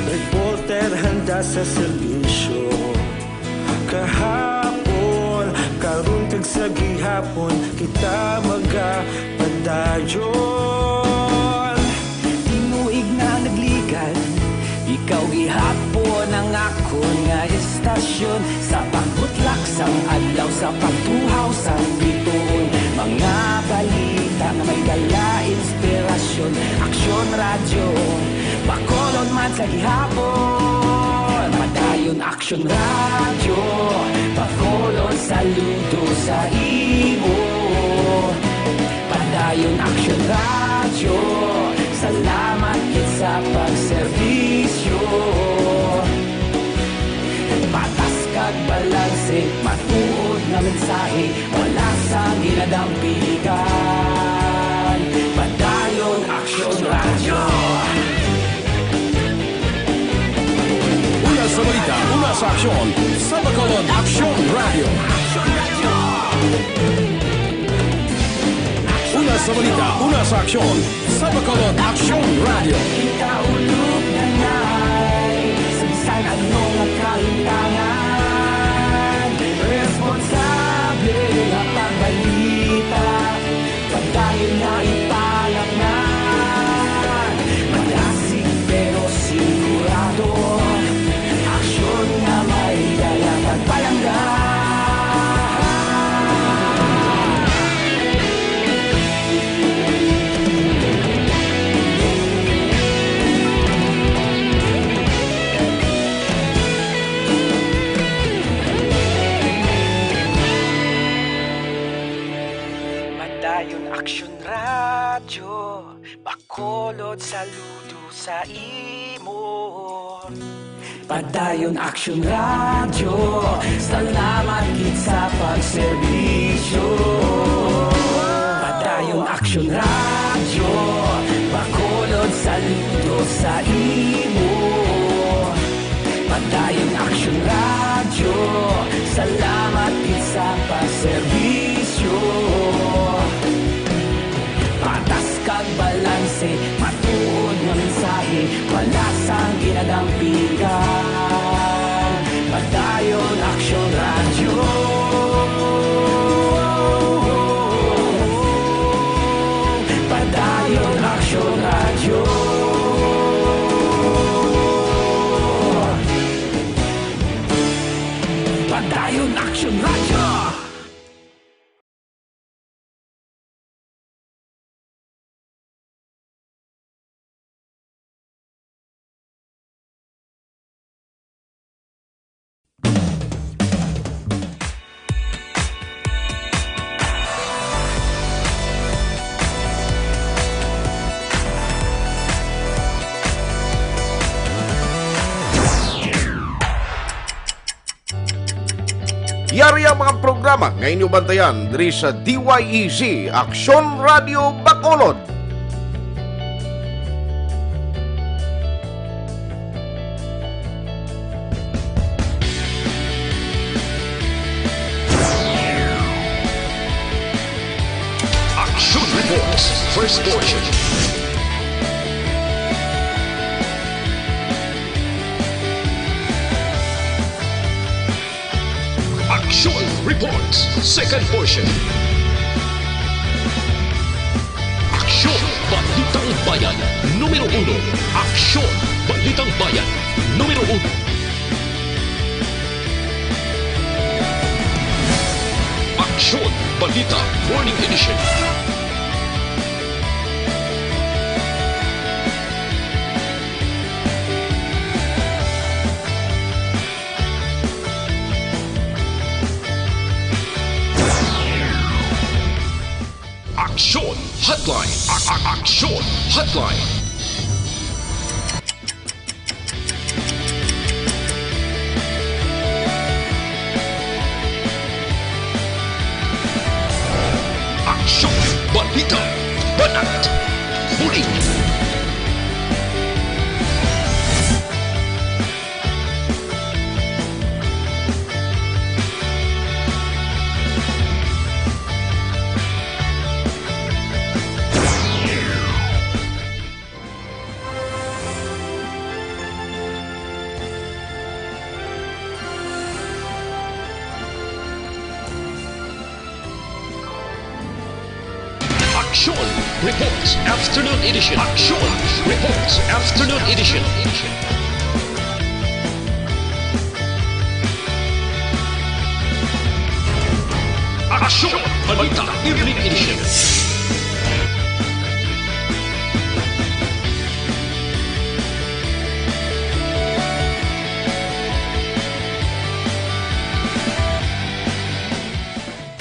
reporter handa sa serbisyo. Kahapon, karon kag sa gihapon, kita magapadayon. Tinuig na nagligan, ikaw gihapon ang akon nga istasyon. Sa pagbutlak sang adlaw, sa pagtuhaw sang bituon, mga balita nga may dala inspirasyon. Aksyon Radyo Bacolod man sa gihapon. Padayon Aksyon Radyo Bacolod, saludo sa imo. Padayon Aksyon Radyo, salamat gid sa pagserbisyo. Patas kag balanse, matuod nga mensahe, wala sang ginadampigan. Padayon Aksyon Radyo. Una sa balita, una sa aksyon, sa Bacolod Aksyon Radyo. Una sa balita, una sa aksyon, sa Bacolod Aksyon Radyo. Kita ulog na nay, sa bisan ano nga kahitangan, responsable nga pagbalita. Padayon nga ipalaknag, madasig pero sigurado, aksyon nga may dala kag palangga. Padayon Aksyon Radyo Bacolod, saludo sa imo. Padayon Aksyon Radyo, salamat gid sa pagserbisyo. Padayon Aksyon Radyo Bacolod, saludo sa imo. Padayon Aksyon Radyo, salamat gid sa pagserbisyo. Patas kag balanse, matuod nga mensahe, wala sang ginadampigan. Padayon Aksyon Radyo. Padayon Aksyon Radyo. Padayon Aksyon Radyo. Yari ang mga programa nga inyo bantayan diri sa D Y E Z, Aksyon Radio Bacolod. Action Reports, first portion. Reports, second portion. Aksyon, Balitang Bayan, numero uno. Aksyon, Balitang Bayan, numero uno. Aksyon, Balita, Morning Edition. Aksyon Hotline. A- a- Aksyon Hotline. Aksyon, balita, banat, bulig. Aksyon Reports Afternoon Edition. Aksyon Reports Afternoon Edition. Aksyon Balita Evening Edition.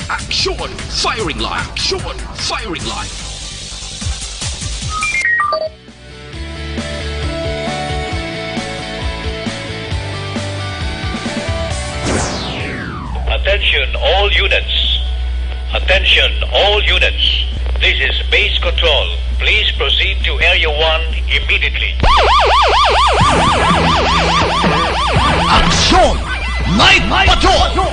Aksyon Firing Line. Aksyon Firing Line. Attention all units. Attention all units. This is Base Control. Please proceed to Area one immediately. Aksyon! Night Patrol!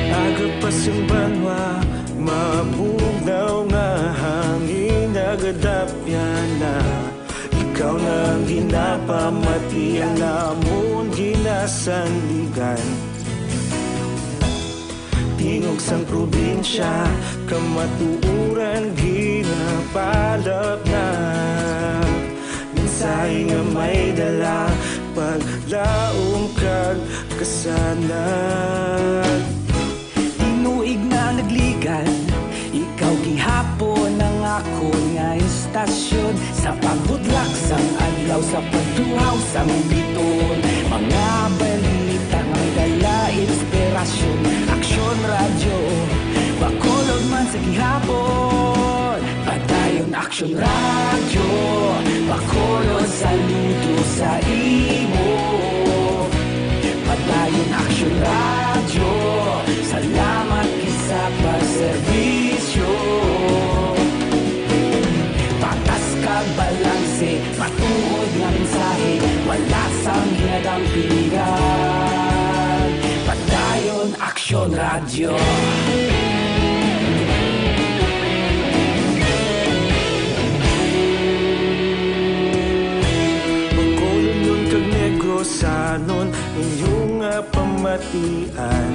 Aga pa sing banwa, mabugnaw nga hangin nagadapyan na. Ikaw na ang ginapamati, ang amon ginasandigan. Tingog sang probinsya, kamatuoran ginapalapnap. Mensahe nga may dala, paglaom kag kasanag. Tinuig na nagligad, ikaw gihapon ang akon nga istasyon. Sa pagbutlak sang adlaw, sa pagtuhaw sang bituon, mga balita nga may dala inspirasyon. Aksyon Radyo, Bacolod man sa gihapon. Padayon Aksyon Radyo, Bacolod, saludo sa imo. Padayon Aksyon Radyo, salamat gid sa pagserbisyo. Patas kag balanse, matuod nga mensahe, wala sang ginadampingan. Padayon Aksyon Radyo. Bacolodnon kag Negrosanon, inyo nga pamatian.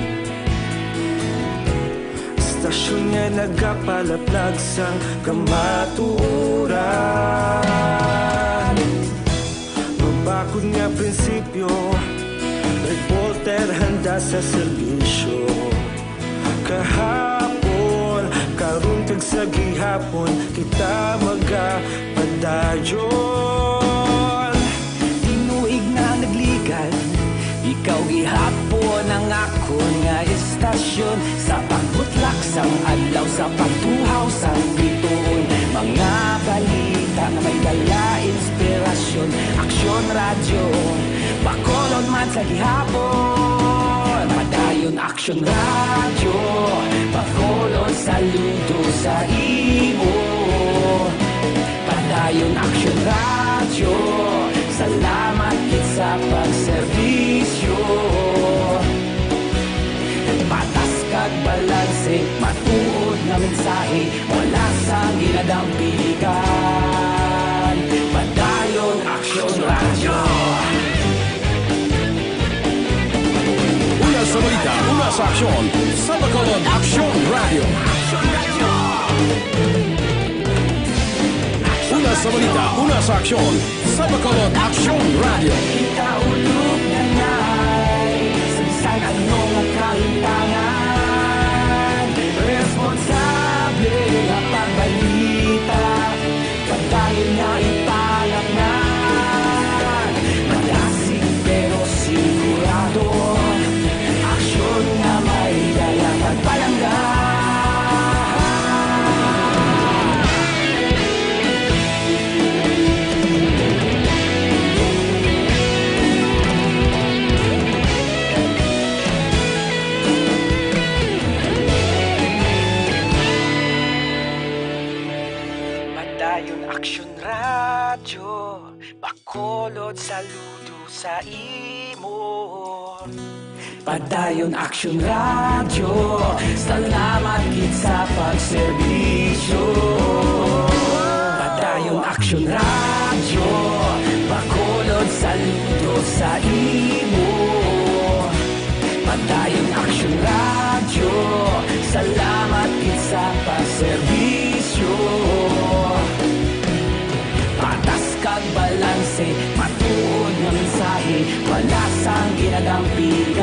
Istasyon nga nagapalaplag sang kamatuoran. Mabakod nga prinsipyo, reporter handa sa serbisyo. Kahapon, karon kag sa gihapon, kita magapadayon. Tinuig na nagligad, ikaw gihapon ang akon nga istasyon. Sa pagbutlak sang adlaw, sa pagtuhaw sang bituon, mga balita nga may dala inspirasyon. Aksyon Radyo, Bacolod man sa gihapon. Padayon Aksyon Radyo, Bacolod, saludo sa imo. Padayon Aksyon Radyo, salamat Pilikan, Padayon Aksyon Radyo. Una sa balita, una sa aksyon, sa Bacolod Aksyon Radyo. Una sa balita, una sa aksyon, sa Bacolod Aksyon Radyo. Kita ulog na ngay, sa bisan ano nga kahitangan, responsable nga pagbalita, padayon nga ipalaknag, malasig pero sigurado, aksyon nga may dala pagpalangga. Padayon Aksyon Radyo, Bacolod, saludo sa imo. Padayon Aksyon Radyo, salamat gid sa pagserbisyo. Padayon Aksyon Radyo, Bacolod, saludo sa imo. Padayon Aksyon Radyo, salamat gid sa pagserbisyo. Patas kag balanse, matuod nga mensahe, wala sang ginadampigan.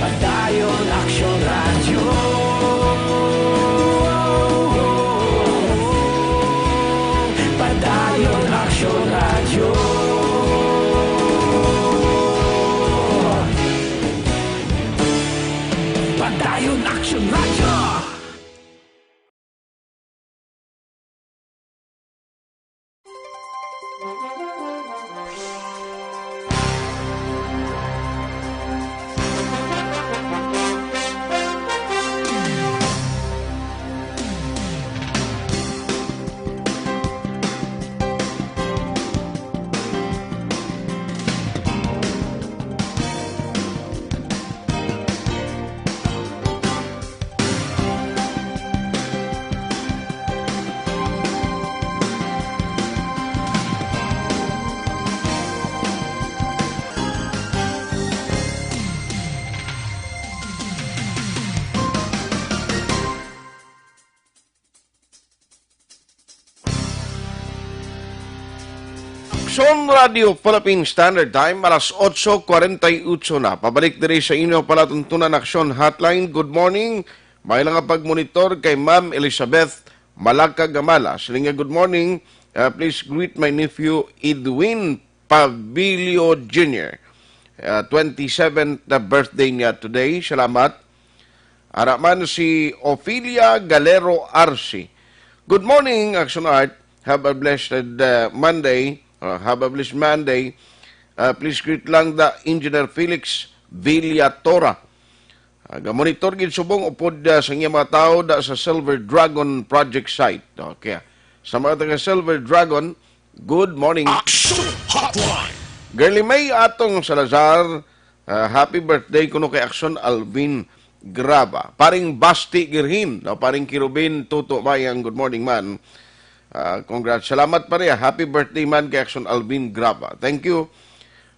Padayon Aksyon Radyo. Padayon Aksyon Radyo. Padayon Aksyon Radyo. Aksyon Radio Philippine Standard Time, alas otso kwarenta y ocho na. Pabalik diri sa inyo palatuntunan Aksyon Hotline. Good morning. May nga pagmonitor kay Ma'am Elizabeth Malaka Gamala. Siling niya, "Good morning. Uh, please greet my nephew Edwin Pabilio Junior. Uh, twenty-seventh na birthday niya today." Salamat. Ara man si Ophelia Galero Arce. "Good morning, Action Art. Have a blessed, uh, Monday. Uh, have a blessed Monday. Uh, please greet lang the Engineer Felix Villatora. Uh, gamonitor gid subong upod, uh, sa iya mga tao da sa Silver Dragon project site." Okay. Sa mga taga Silver Dragon, good morning. Action Hotline. Girlie May Atong Salazar, ah, happy birthday kuno kay Action Alvin Graba. Paring Basti Girhin, no? Paring Kirubin Tuto Mayang, good morning man. Ah, congrats. Salamat pare, ah. Happy birthday man kay Action Alvin Graba. Thank you.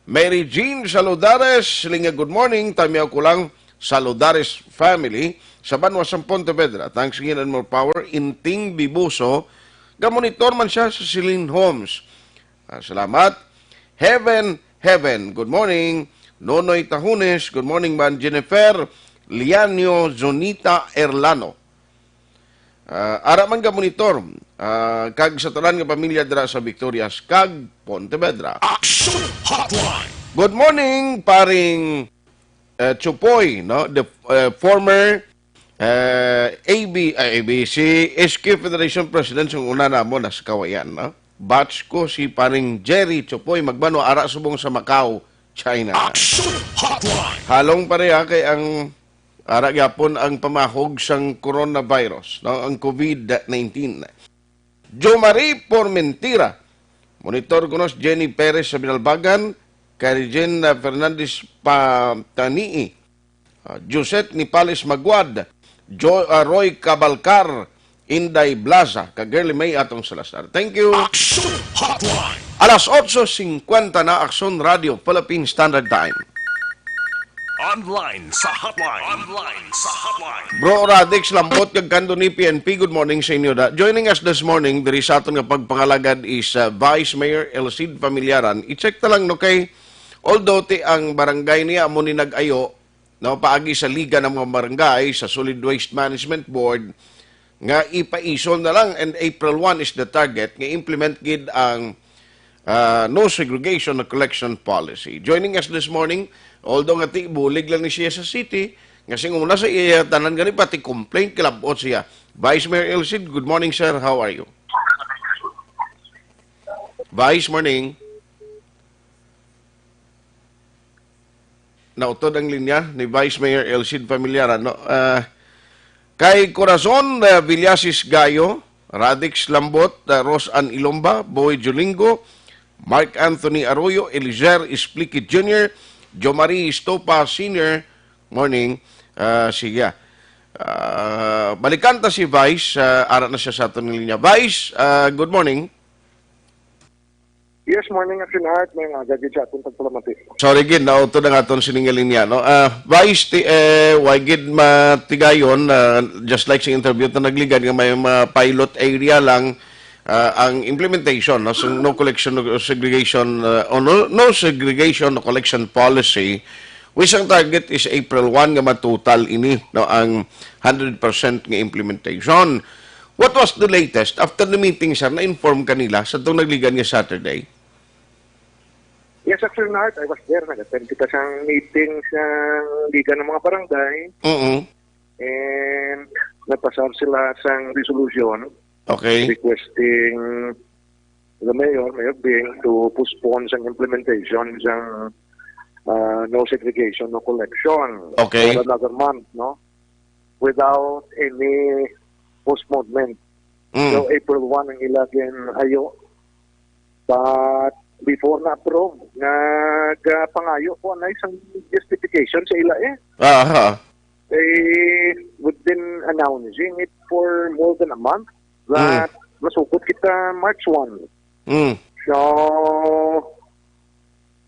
Mary Jean Saludares, siling niya, "Good morning, tamiaw ko lang, Saludares family, sa banwa sang Pontevedra. Thanks again and more power, Inting Bibuso, gamonitor man siya sa Celine Homes." Ah, salamat. Heaven, Heaven, good morning. Nonoy Tahunes, good morning man. Jennifer Lianio, Zonita Erlano. Ah, ara man ka monitor, ah, kag sa tanan nga pamilya dira sa Victorias kag Pontevedra. Action Hotline. Good morning, paring, eh, Chupoy, no? The, eh, former, eh, A B, eh, A B C, S Q Federation President, sung una namo na sa Kawayan, no? Batch ko si paring Jerry Chupoy, magbano ara subong sa Macau, China. Action Hotline. Halong pareha kay ang ara gyapon ang pamahog sang coronavirus, no? Ang COVID nineteen. Jomari Pormentira. Monitor kuno si Jenny Perez sa Binalbagan, kay Regine, ah, Fernandez Patanii, ah, Josette Nipales Maguad, Jo-, ah, Roy Cabalcar, Inday Blaza, kag Girly May atong Salazar. Thank you. Aksyon Hotline. Alas otso singkwenta na, Aksyon Radio, Philippine Standard Time. Online sa hotline. Online sa hotline. Bro Radix Lambot kag Kando ni P N P, good morning sa inyo da. Joining us this morning diri sa aton nga pagpangalagad is, uh, Vice Mayor Elcid Familiaran. I-check ta lang, no, kay although ti ang barangay niya amo ni nag-ayo, no, paagi sa Liga ng mga Barangay, sa Solid Waste Management Board, nga ipaisol na lang, and April one is the target, nga implement gid ang, ah, no segregation na collection policy. Joining us this morning, although nga ti bulig lang ni siya sa city, nga sing una sa iya tanan gani pati complaint, kilabot siya. Vice Mayor Elcid, good morning, sir. How are you? Vice, morning. Nautod ang linya ni Vice Mayor Elcid Familiaran, no? Ah, kay Corazon, ah, Villasis Gayo, Radix Lambot, ah, Ros Ann Ilomba, Boy Julingo, Mark Anthony Arroyo, Elizer Esplique Junior, Jomari Estopa Senior, morning, ah, sige. Ah, balikan ta si Vice, ah, ara na siya sa aton nga linya. Vice, ah, good morning. Yes, morning, Action Heart. May nga gagid sa atong pagpalamati. Sorry gid, nautod ang aton sining linya, no? Ah, Vice, ti, eh, way gid matigayon, ah, just like sa interview ta nagligad nga may mga pilot area lang, ah, ang implementation, no? So, no collection, no segregation, ah, o no, no segregation, no collection policy, which ang target is April one nga matotal ini, no? Ang hundred percent nga implementation. What was the latest? After the meeting, sir, na-inform kanila sa itong nagligad nga Saturday? Yes, Action Heart, I was there. Nag-attend kita sa meeting sa Liga ng mga Barangay. Mm-mm. And nagpasar sila sang resolution Okay. requesting the mayor, Mayor Bing, to postpone sang implementation sang, ah, no segregation, no collection Okay. for another month, no? Without any postponement. Mm. So, April one ang ila gin-ayo. But before na-approve, nagapangayo ko na isang justification sa ila eh. Aha. Eh, we've been announcing it for more than a month that Mm. masugod kita March one. Mm. So,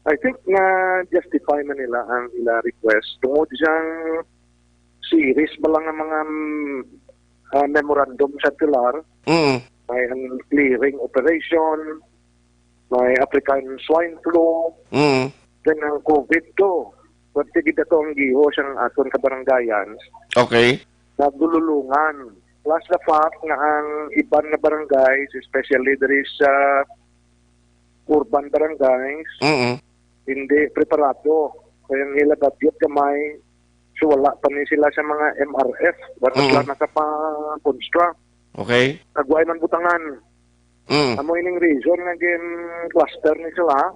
I think na-justify man nila ang ila request tungod sang series ba lang ang mga, mm, ah, memorandum circular. Mm. May ang clearing operation, may African swine flu, Mm. then ang COVID to. Pwerte gid ato ang giho sang aton kabarangayan. Okay. Nagdululungan. Plus the fact nga ang iban nga barangays, especially diri sa urban barangays, Mm-mm. hindi preparado. Kaya ang ila budget gamay, so wala pa ni sila sa mga M R F, wala Mm. sila nakapakonstruct. Okay. Nagway man butangan. Mm. Amo ining reason nga gin-cluster ni sila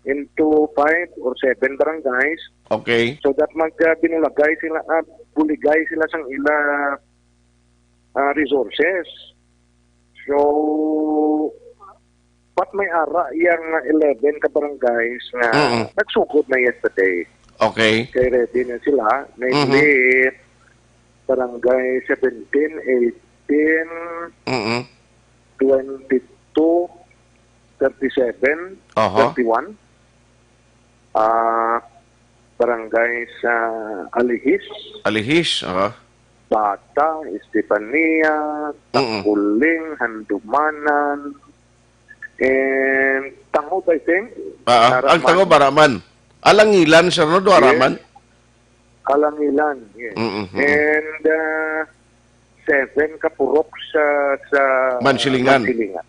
into five or seven barangays. Okay. So that mag, ah, binulagay sila, ah, buligay sila sang ila, ah, resources. So, but may ara yang eleven ka barangays nga Mm-mm. nagsugod na yesterday. Okay. Kay ready na sila. Namely, Mm-hmm. Barangay seventeen, eighteen, Mm-mm. twenty-two, thirty-seven, Aha. thirty-one. Ah, barangay sa Alihis, Alihis, aha. Bata, Estefania, Mm-mm. Takuling, Handumanan, and Tangub, I think. Ah, ah. Ang Tangub, Araman. Alangilan, sir, no? Do Yes. Araman? Alangilan, yes. Mm-mm, mm-mm. And, ah, seven ka purok sa, sa Mansilingan. Mansilingan.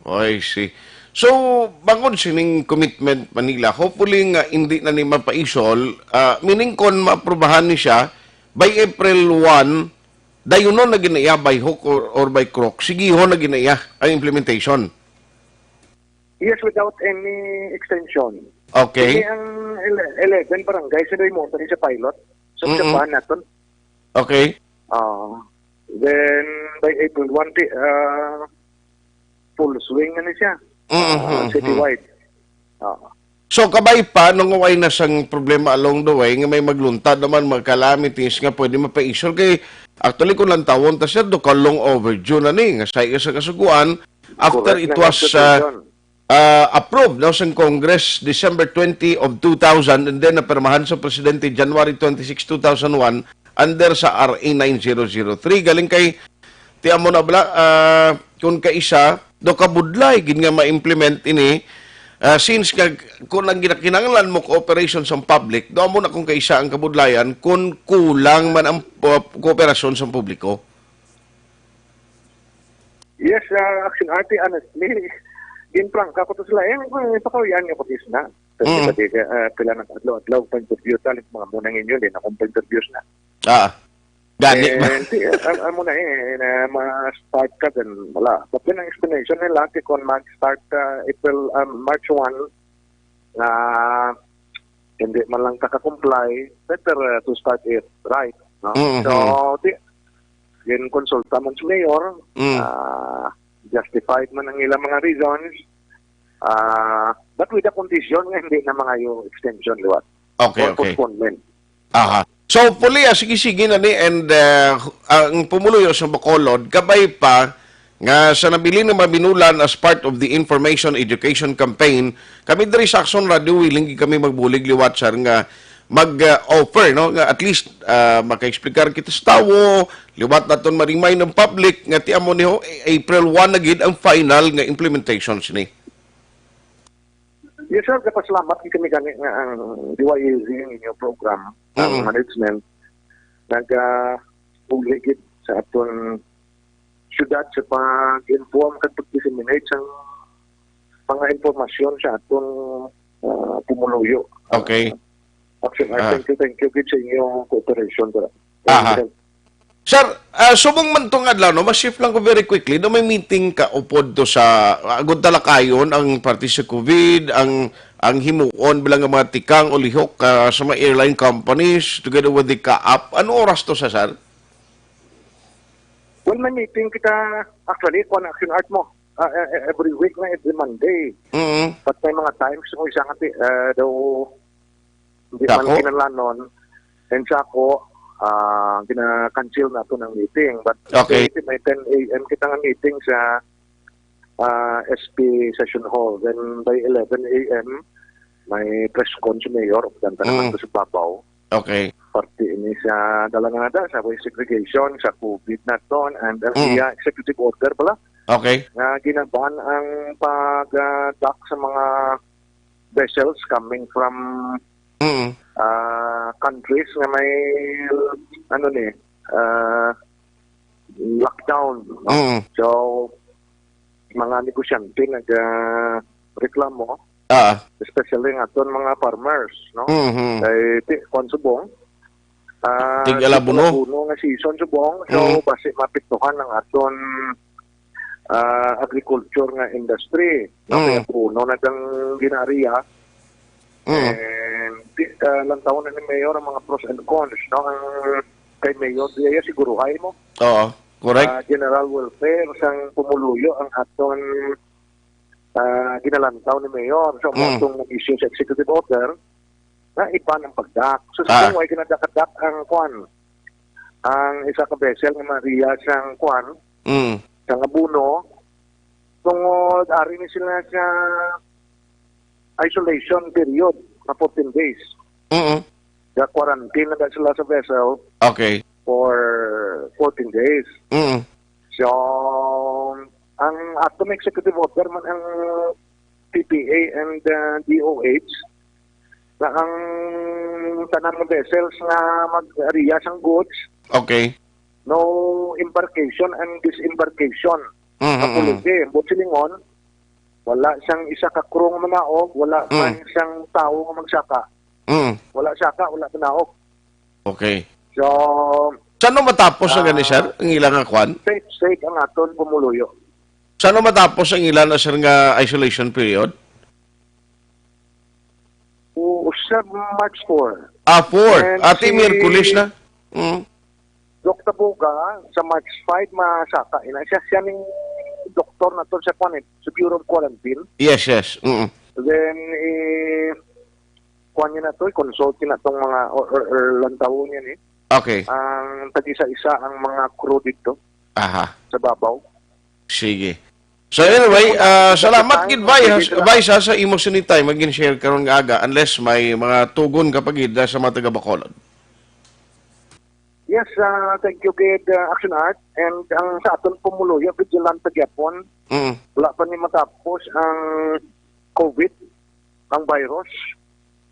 Oh, I see. So, bangod sining commitment pa nila, hopefully nga hindi na ni mapaisol, ah, meaning kon maaprubahan ni siya, by April one, dayunon na gina iya by hook or, or by crook. Sigihon na gina iya ang implementation. Yes, without any extension. Okay. Kini ang ele-, eleven barangay, sila yung mo sa pilot. So, Mm-mm. sa naton. Okay. Ah, then, by April one, ti-, ah, full swing na ni siya. Mm-hmm. Ah, citywide. Ah. So, kabay pa, nung way na sang problema along the way, nga may magluntad naman, mga calamities nga pwede mapaisol kay Actually, kung lantawon ta, sir, do ka long overdue na ni, nga sa iya sa kasuguan, after Correct it na was, nga uh, application. uh, approved, no, sa Congress December twenty of two thousand, and then napirmahan sa Presidente January twenty-six, two thousand one, under sa R A nine zero zero three. Galing kay, ti amo na bala, uh, kung kaisa, do kabudlay gid nga ma-implement ini, uh, since nga kung ang ginakinahanglan mo cooperation sa public, do amo na kung kaisa ang kabudlayan kung kulang man ang, uh, kooperasyon sa publiko. Yes, uh, Action Arte, honestly, ginprangka ko to sila. Eh, eh, pakawian nga patis na. Kasi Mm. pati, uh, pila na adlaw-adlaw pa-interview ta, like, mga muna ninyo, di na akong pa-interview na. Ah, gani. Eh, hindi, eh, al-, amo na eh, na ma-start ka din, wala. But then, ang explanation nila, ti kon mag-start ka April, um, March one, na hindi man lang ka ka-comply, better, uh, to start it right, no? Mm-hmm. So, di, gin-consulta man si Mayor, Mm. ah, justified man ang ilang mga reasons, ah, but with the condition nga hindi na mangayo extension liwat Okay, or okay. postponement. Aha. So, hopefully, ah, sige-sige na ni, and, ah, ang pumuluyo sa Bacolod, kabay pa nga sa nabilin nga mabinulan as part of the information education campaign, kami diri sa Action Radio, willing gid kami magbulig liwat, sir, nga mag, ah, offer, no? Nga at least, ah, maka-explicar kita sa tawo, liwat naton ma-remind ang public nga ti amo ni ho, eh, April one na gid ang final nga implementation sini. Yes, sir. Kapasalamat gid kami gani nga ang D Y A Z, ang inyo program, ang Mm. management, nag, ah, bulig gid sa aton syudad sa pag-inform kag pag-disseminate sang mga impormasyon sa aton, ah, pumuluyo. Okay. Ah, Action Art, Ah. thank you, thank you gid sa inyong cooperation, sir. Aha. Thank you. Sir, ah, subong man tong adlaw, no, ma-shift lang ko very quickly, no, may meeting ka upod to sa, ah, agud talakayon ang parte sa COVID, ang, ang himuon bilang nga mga tikang o lihok, ah, sa mga airline companies together with the CAAP. Ano oras to, sa, sir? Well, may meeting kita, actually, kung Action Art mo, ah, eh, eh, every week na, every Monday. Mm. But may mga times kung isa nga ti-, eh, daw hindi man Dako? kinahanglanon, and sa ako, ah, gina-cancel nato ng meeting. But Okay. May ten A M kita nga meeting sa, ah, S P Session Hall. Then by eleven A M, may press con si Mayor, ug ganta naman Mm. to sa babaw. Okay. Parte ini sa dala nga nada sa waste segregation, sa COVID naton, and ang Mm. iya executive order pala Okay. nga ginaban ang pag, ah, dock sa mga vessels coming from, Mm. ah, countries nga may, ano ni, ah, lockdown, no? Mm. So, mga negosyante nag, ah, reklamo, Ah. especially nga aton mga farmers, no? Mhm. Kay ti-, kwan subong, ah, Tig-alabuno. tig-alabuno nga season subong, so Mm. basi maapektuhan ang aton, ah, agriculture nga industry, no? Mm. Kaya puno na dang ginariya. Mm. And ti-, ah, lantawon na ni Mayor ang mga pros and cons, no? Ang kay Mayor, di iya siguruhay mo. Oo, correct. Ah, general welfare sang pumuluyo ang aton, ah, ginalantaw ni Mayor. So, Mm. mo itong nag-issue sa executive order, na iban ang pagdak. So, Ah. sa way ginadakat-dak ang kwan, ang isa ka vessel nga maariya sang kwan, Mm. sang abono, tungod ari ni sila sa isolation period nga fourteen days. Mm. Ga-quarantine na sila sa vessel Okay. for fourteen days. Mm. So, ang ato may executive order man ang P P A and, uh, D O H, na ang tanan nga vessels nga mag-ariya sang goods, Okay. no embarkation and disembarkation. Mm, Ang mm, mm. policy, buot silingon, wala sang isa ka crew nga manaog, wala Mm. man sang tawo nga magsaka. Mm. Wala saka, wala manaog. Okay. So, Saan matapos na gani, ah, sir, ang ilang nga kwan? Safe, safe ang aton pumuluyo. Saan matapos ang ilang, sir, nga isolation period? O, sa March four. Ah, four. And Ati, si Miyerkules na. Mm. Doc Tabuga, sa March five, masaka. Ina siya, siya ning doktor na to sa kwan eh, sa Bureau of Quarantine. Yes, yes. Mm. Then, eh, kwan niya na to, i-consult niya na tong mga, or, or, or lantawon niya ni. Okay. Ang tag-isa-isa ang mga crew dito Aha. sa babaw. Sige. So anyway, Wala ah, salamat gid, Vice, Vice, ha, sa imo sini time nga gin-share karon nga aga, unless may mga tugon ka pa gid, ah, sa mga taga Bacolod. Yes, ah, thank you gid, ah, Action Art. And ang sa aton pumuluyo, vigilante gyapon. Mm. Wala pa ni matapos ang COVID, ang virus.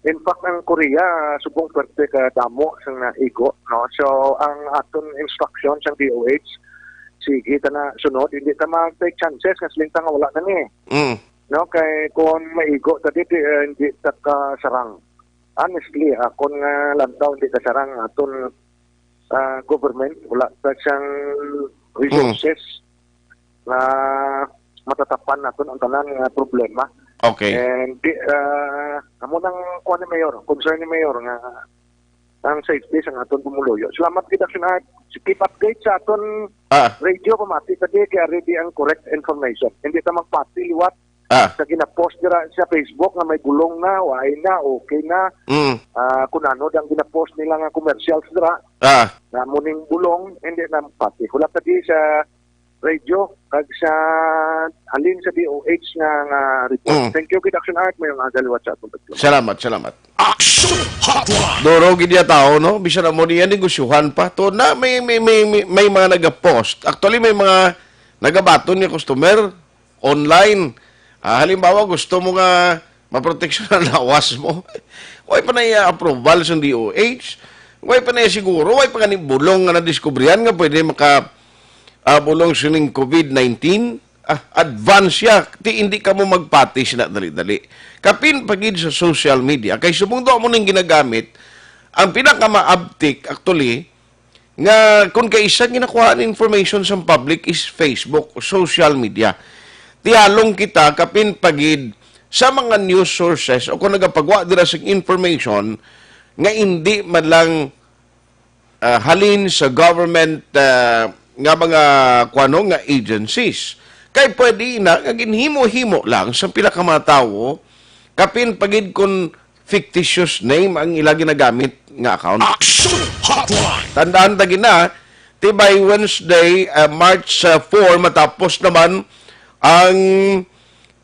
In fact, ang Korea, subong pwerte ka damo sang naigo, no? So, ang aton instruction sang D O H, sige ta na sunod, hindi ta mag-take chances nga siling ta nga wala na ni. Mm. No, kay kung maigo ta dito, eh, hindi ta ka sarang. Honestly, akon nga lantaw, hindi ka sarang aton, ah, government, wala ta siyang resources nga matatapan naton ang tanan nga problema. Okay. And di, ah, amo nang kuwan ni Mayor, concern ni Mayor nga ang safety sa aton pumuluyo. Salamat gid, Action Art. Keep update sa aton Ah. radio, pamati ta di kay ari di ang correct information. Hindi ta magpati liwat Ah. sa ginapost dira sa Facebook nga may bulong na, waay na, okay na. Mm. Ah, kung ano ang ginapost nila nga commercials dira, Ah. nga muning bulong, hindi na magpati. Wala ta di sa radio kag sa halin sa D O H nga, nga report. Mm. Thank you gid, Action Art, may nga daliwat sa atong pagtulong. Salamat, salamat. Action Hotline. Duro gid ya tao, no? Bisan na mo niya negosyohan pa. To na may, may, may, may, may mga nagapost. Actually, may mga nagabaton ni customer online. Ah, halimbawa, gusto mo nga maproteksyon ang lawas mo. Way pa na iya approval sa D O H. Way pa na iya siguro. Way pa nga ni bulong nga nadiskubrihan nga pwede maka, ah, bulong sining COVID nineteen. Ah, advance siya. Ti, hindi ka mo magpati sina dali-dali. Kapin pa gid sa social media. Kay subong do mo ning ginagamit, ang pinakamaabtik, actually, nga kung kaisa ginakuhaan information sa public is Facebook o social media. Tihalong kita kapin pa gid sa mga news sources o kung nagapagwa dira sa information nga hindi man lang, ah, halin sa government, ah, nga mga kuwano nga agencies. Kay pwede na nga ginhimo-himo lang sa pila ka mga tawo, kapin pa gid kun fictitious name ang ila ginagamit nga account. Action Hotline. Tandaan ta gina, ti by Wednesday, ah, March, ah, four, matapos naman ang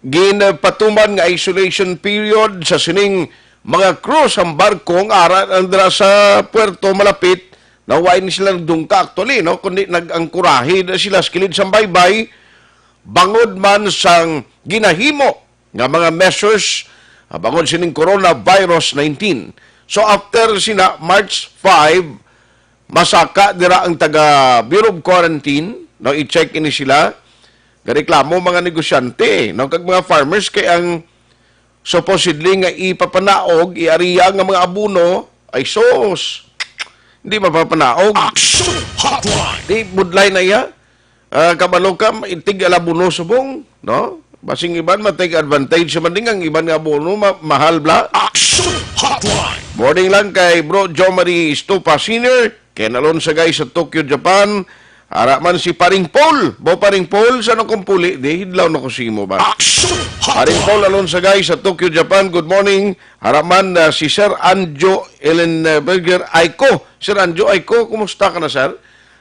ginpatuman nga isolation period sa sining mga crew sang barko nga ara lang dira sa puerto malapit, na way ni sila nagdungka actually, no, kundi nag-angkurahe na sila sa kilid sang baybay, bangod man sang ginahimo nga mga measures, ah, bangod sining coronavirus nineteen. So, after sina March five, masaka dira ang taga Bureau of Quarantine, no, i-check ini sila. Gareklamo mga negosyante, no, kag mga farmers kay ang supposedly nga ipapanaog, iariya nga mga abono, ay sus, hindi mapapanaog. Action Hotline. Di budlay na iya. Ah, kabalo ka, itig alabuno subong, no? Basing iban, ma-take advantage sa manding ang iban nga abono, ma-, mahal bla. Action Hotline. Morning lang kay Bro Jomari Estupa Senior, kay Nalon Sagay sa Tokyo, Japan. Ara man si Paring Paul. Bo, Paring Paul, sa nung kumpuli, di, hidlaw na ko simo ba? Action Hotline. Paring Paul Alon Sagay sa Tokyo, Japan. Good morning. Ara man, ah, si Sir Anjo Ellenberger Aiko. Sir Anjo Aiko, kumusta ka na, sir?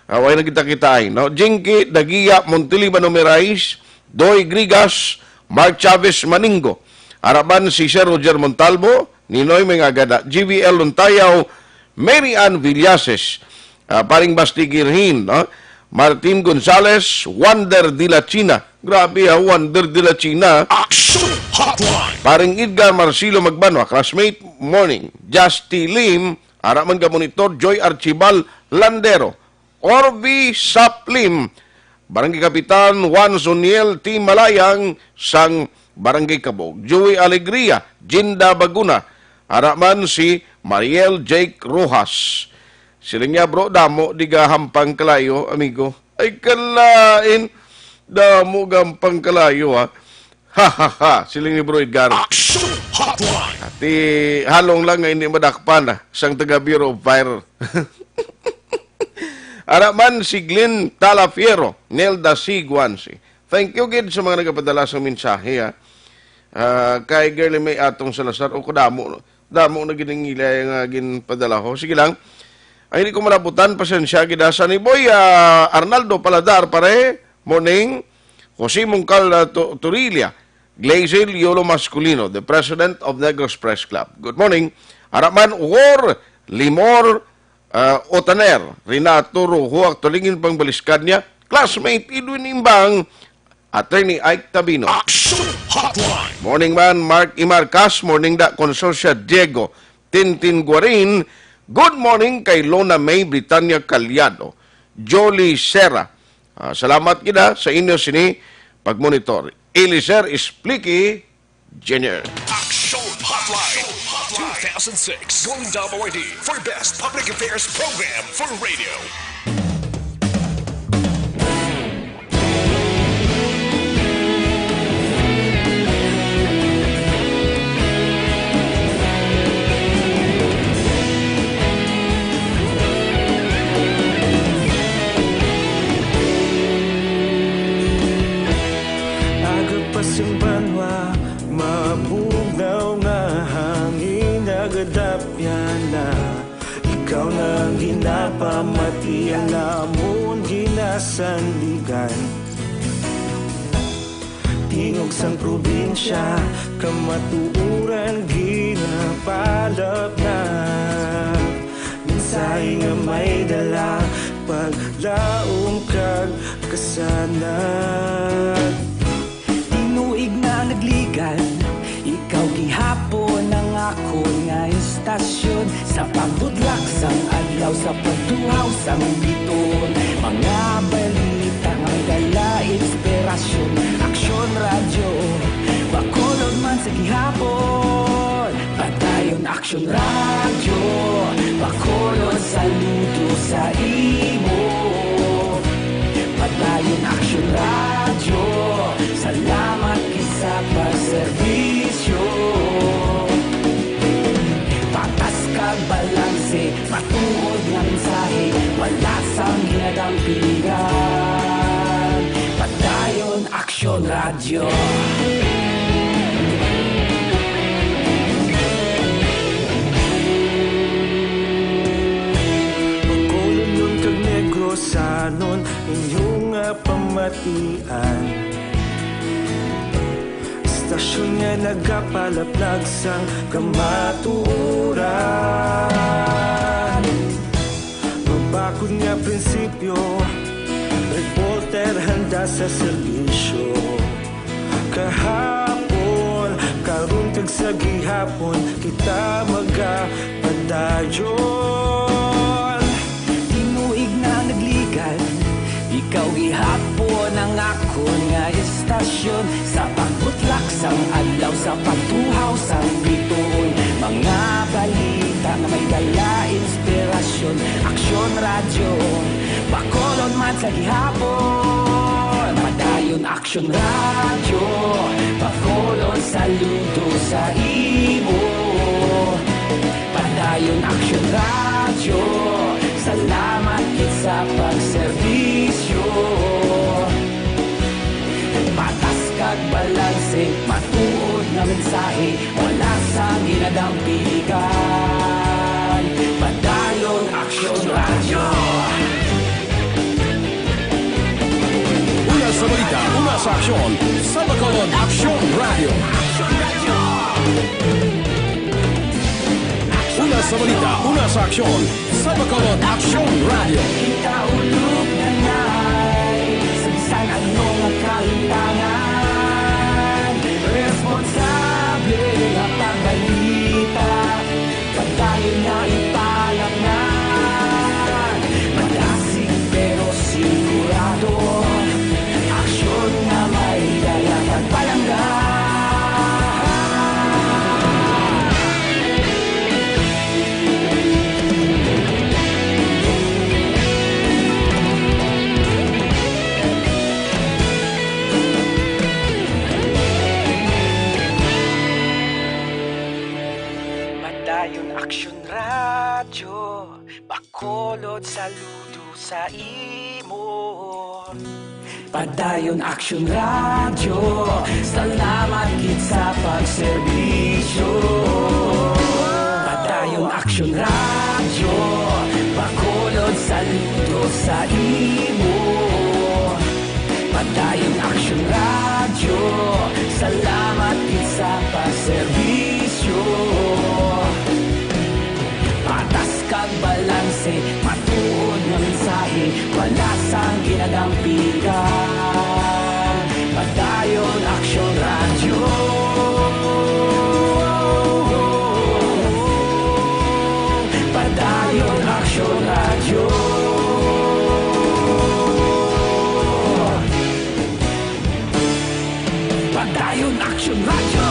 Ah, way na kita kitain, no? Jinky Dagia Montiliba Numerais, Doy Grigas, Mark Chavez Maningo. Araban si Sir Roger Montalvo, Ninoy Mengagada, G V L Luntayaw, Mary Ann Villases, ah, Paring Basti Girhin, no? Martin Gonzales, Wonder de la China. Grabe ha, Wonder de la China. Action Hotline. Paring Edgar Marcelo Magbanwa, classmate, morning. Justy Lim, ara man ka monitor, Joy Archibal Landero. Orby Saplim, Barangay Kapitan Juan Zoniel T. Malayang sang Barangay Kabog. Joey Alegria, Jinda Baguna, ara man si Mariel Jake Rojas. Sila niya, bro, damo di gahampang kalayo, amigo. Ay, kalain, damo gahampang kalayo, ha. Ha, ha, ha, siling ni Bro Edgar. Action Hotline. Ati, halong lang nga hindi madakpan, ah, sang taga Bureau of Fire. Ara man si Glenn Talafiero, Nelda C. Guanci. Thank you gid sa mga nagapadala sa mensahe, ha. Ah, kay Girlie May Atong Salazar, o kadamo, damo na giningilay nga ginpadala ho. Sige lang. Ay, hindi ko malabutan, pasensya, gid, ah, sa ni Boy, ah, Arnaldo Paladar, pare, morning. Jose Mungkal, ah, Tu-, Turilla, Glazel Yolo Masculino, the president of Negros Press Club. Good morning. Araman War, Limor, ah, Otaner, Renato Rojo, Actualingin Pangbaliskad niya, classmate Edwin Imbang, Attorney Ike Tabino. Action Hotline. Morning man, Mark Imarcas. Morning da, Consorcia Diego. Tintin Guarin. Good morning kay Lona May Britannia Caliado. Jolly Serra. Ah, salamat gid sa inyo sini pagmonitor. Eliser Ispliki Junior. Action Hotline two thousand six Golden Dome Awardee for Best Public Affairs Program for Radio. Aga pa sing banwa, mabugnaw nga hangin, nagadapyan na. Ikaw na ang ginapamati, ang amon ginasandigan. Tingog sang probinsya, kamatuoran ginapalapnap. Mensahe nga may dala, paglaom kag kasanag. Tinuig na nagligan, ikaw gihapon ang akon nga istasyon. Sa pagbudlak sang adlaw, sa pagtuhaw sang bituon, mga balita nga may dala inspirasyon. Aksyon Radyo, Bacolod man sa gihapon. Padayon Aksyon Radyo, Bacolod, saludo sa imo. Padayon Aksyon Radyo, salamat gid sa pagserbisyo. Patas kag balanse, matuod nga mensahe, wala sang ginadampingan. Padayon Aksyon Radyo. Bacolodnon kag Negrosanon, inyo nga pamatian. Istasyon nga nagapalaplag sang kamatuoran. Mabakod nga prinsipyo, reporter handa sa serbisyo. Kahapon, karon kag sa gihapon, kita magapadayon. Tinuig na nagligan, ikaw gihapon ang akon nga istasyon. Sa pagbutlak sang adlaw, sa pagtuhaw sang bituon, mga balita nga may dala inspirasyon. Aksyon Radyo, Bacolod man sa gihapon. Padayon Aksyon Radyo, Bacolod, saludo sa imo. Padayon Aksyon Radyo, salamat gid sa pagserbisyo. Patas kag balanse, matuod nga mensahe, wala sang ginadampingan. Padayon Aksyon Radyo. Una sa balita, una sa aksyon, sa Bacolod Aksyon Radyo. Una sa balita, una sa aksyon, sa Bacolod Aksyon Radyo. Kita ulog na nay, sa bisan ano nga kalimtangan, responsable nga pagbalita. Padayon na ipalapngan, madasig pero sigurado, aksyon nga may dala kag palangga. Padayon Aksyon Radyo, Bacolod, saludo sa imo. Padayon Aksyon Radyo, salamat gid sa pagserbisyo. Padayon Aksyon Radyo, Bacolod, sa imo. Padayon Aksyon Radyo, salamat gid sa pagserbisyo. Patas kag balanse, matuod nga mensahe, wala sang ginadampigan. Padayon Aksyon Radyo. Padayon Aksyon Radyo. Padayon Aksyon Radyo.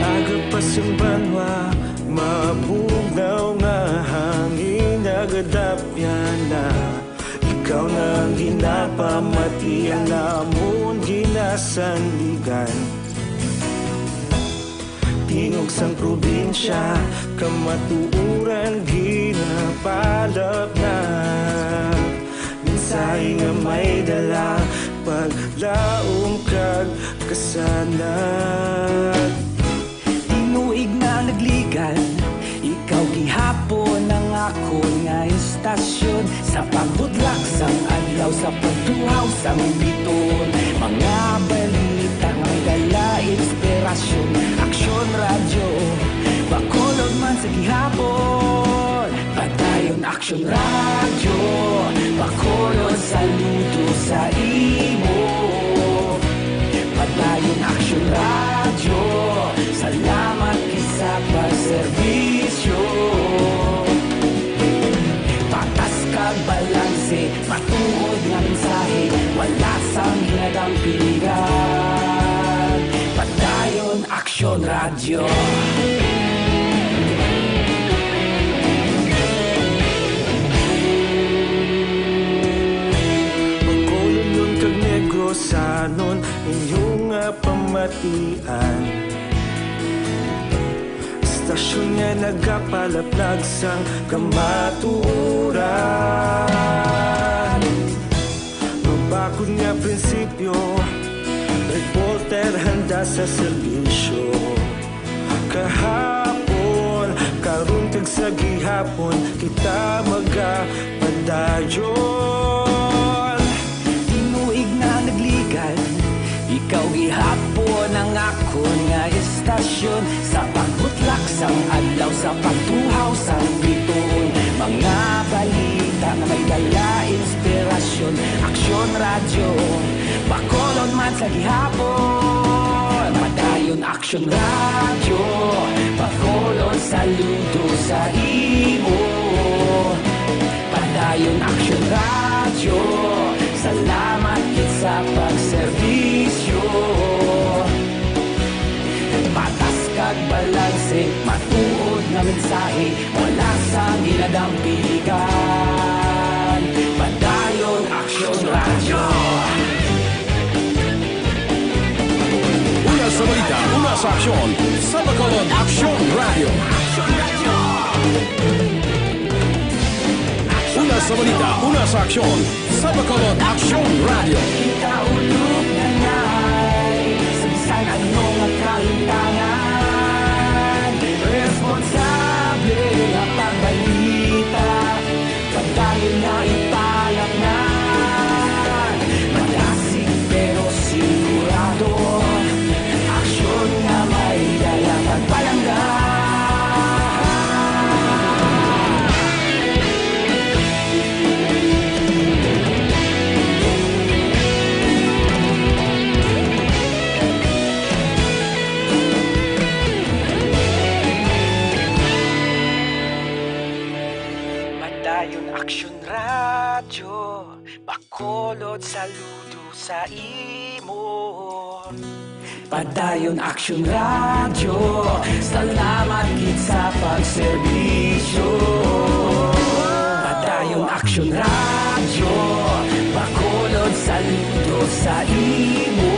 Aga pa sing banwa, mabugnaw nga hangin, nagadapyan na. Ikaw na ang ginapamati, ang amon ginasandigan. Tingog sang probinsya, kamatuoran ginapalapnag. Mensahe nga may dala, paglaom kag kasanag. Tinuig na nagligad, ikaw gihapon ang akon nga istasyon. Sa pagbudlak sang adlaw, sa pagtuhaw sang biton, mga balita nga may dala inspirasyon. Aksyon Radyo, Bacolod man sa gihapon. Padayon Aksyon Radyo, Bacolod, saludo sa imo. Padayon Aksyon Radyo, salamat gid sa pagserbisyo. Patas kag balanse, matuod nga mensahe, wala sang ginadampigan. Padayon Aksyon Radyo. Bacolodnon kag Negrosanon, inyo nga pamatian. Istasyon nga nagapalaplag sang kamatuoran. Mabakod nga prinsipyo, reporter handa sa serbisyo. Kahapon, karon kag sa gihapon, kita magapadayon. Tinuig na nagligad, ikaw gihapon ang akon nga istasyon. Sa pagbutlak sang adlaw, sa pagtuhaw sang bituon, mga balita nga may dala inspirasyon. Aksyon Radyo, Bacolod man sa gihapon. Padayon Aksyon Radyo, Bacolod, saludo sa imo. Padayon Aksyon Radyo, salamat gid sa pagserbisyo. Patas kag balanse, matuod nga mensahe, wala sang ginadampigan. Padayon Aksyon Radyo. Una sa balita, una sa aksyon, sa Bacolod Aksyon Radyo. Una sa balita, una sa aksyon, sa Bacolod Aksyon Radyo. Kita ulog na ngay, sa bisan ano nga kahintangan, responsable nga pagbalita. Padayon nga ipalapngan, malasig pero sigurado. Aksyon nga may dala pagpalangga. Padayon Aksyon Radyo, Bacolod, saludo sa imo. Padayon Aksyon Radyo, salamat gid sa pagserbisyo. Padayon Aksyon Radyo, Bacolod, saludo sa imo.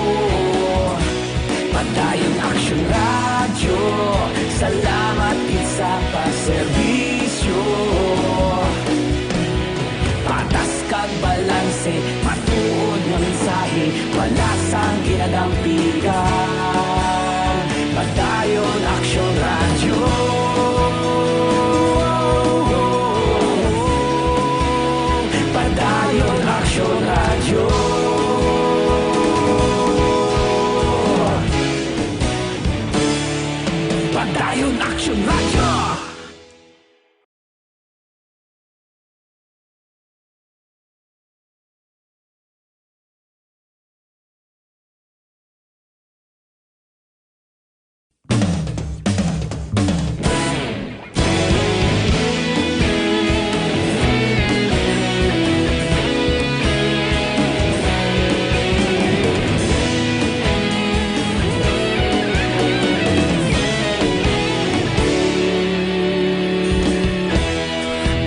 Padayon Aksyon Radyo, salamat gid sa pagserbisyo. Patas kag balanse, matuod nga mensahe, wala sang ginadampigan. Padayon Aksyon Radyo. Padayon Aksyon Radyo. Padayon Aksyon Radyo.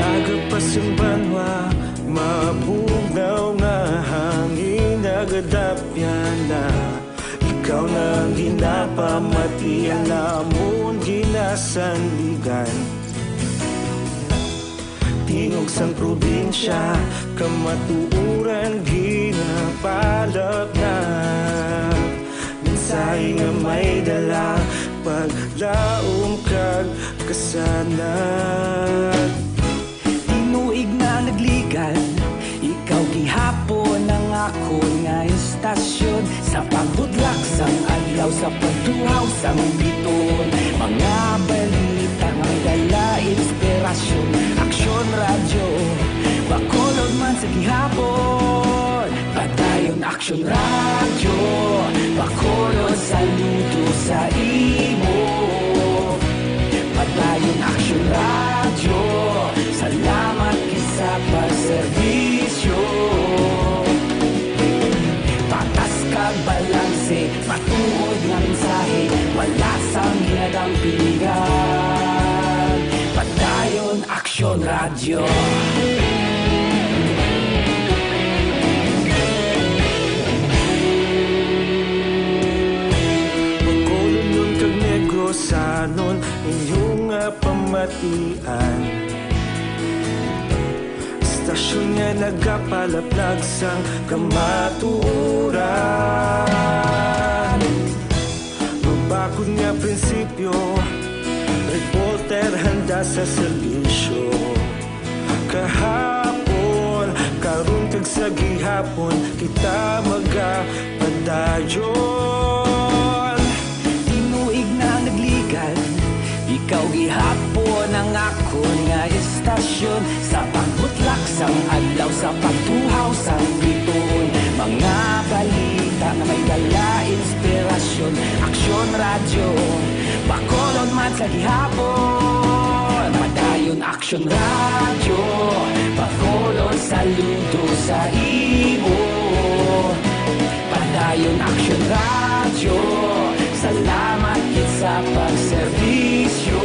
Aga pa sang banwa, mabugnaw nga hangin nagadapyan na. Ikaw na ang ginapamatian namon ginasandigan. Tingog sang probinsya, kamatuoran ginapalapnap. Mensahe nga may dala, paglaom kag kasanag. Tinuig na nagligad, ikaw gihapon ang akon nga istasyon. Sa pagbutlak sang adlaw, sa pagtuhaw sang biton, mga balita nga may dala inspirasyon. Aksyon Radyo, Bacolod man sa gihapon. Padayon Aksyon Radyo, Bacolod, saludo sa imo. Padayon Aksyon Radyo, salamat gid sa pagserbisyo. Patas kag balanse, matuod nga mensahe, wala sang ginadampigan. Padayon Aksyon Radyo. Bacolodnon kag Negrosanon, inyo nga pamatian. Istasyon nga nagapalaplag sang kamatuoran. Mabakod nga prinsipyo, reporter handa sa serbisyo. Kahapon, karon kag sa gihapon, kita magapadayon. Tinuig na nagligad, ikaw gihapon ang akon nga istasyon. Sa pagbutlak sang adlaw, sa pagtuhaw sang bituon, mga balita nga may dala inspirasyon. Aksyon Radyo, Bacolod man sa gihapon. Padayon Aksyon Radyo, Bacolod, saludo sa imo. Padayon Aksyon Radyo, salamat gid sa pagserbisyo.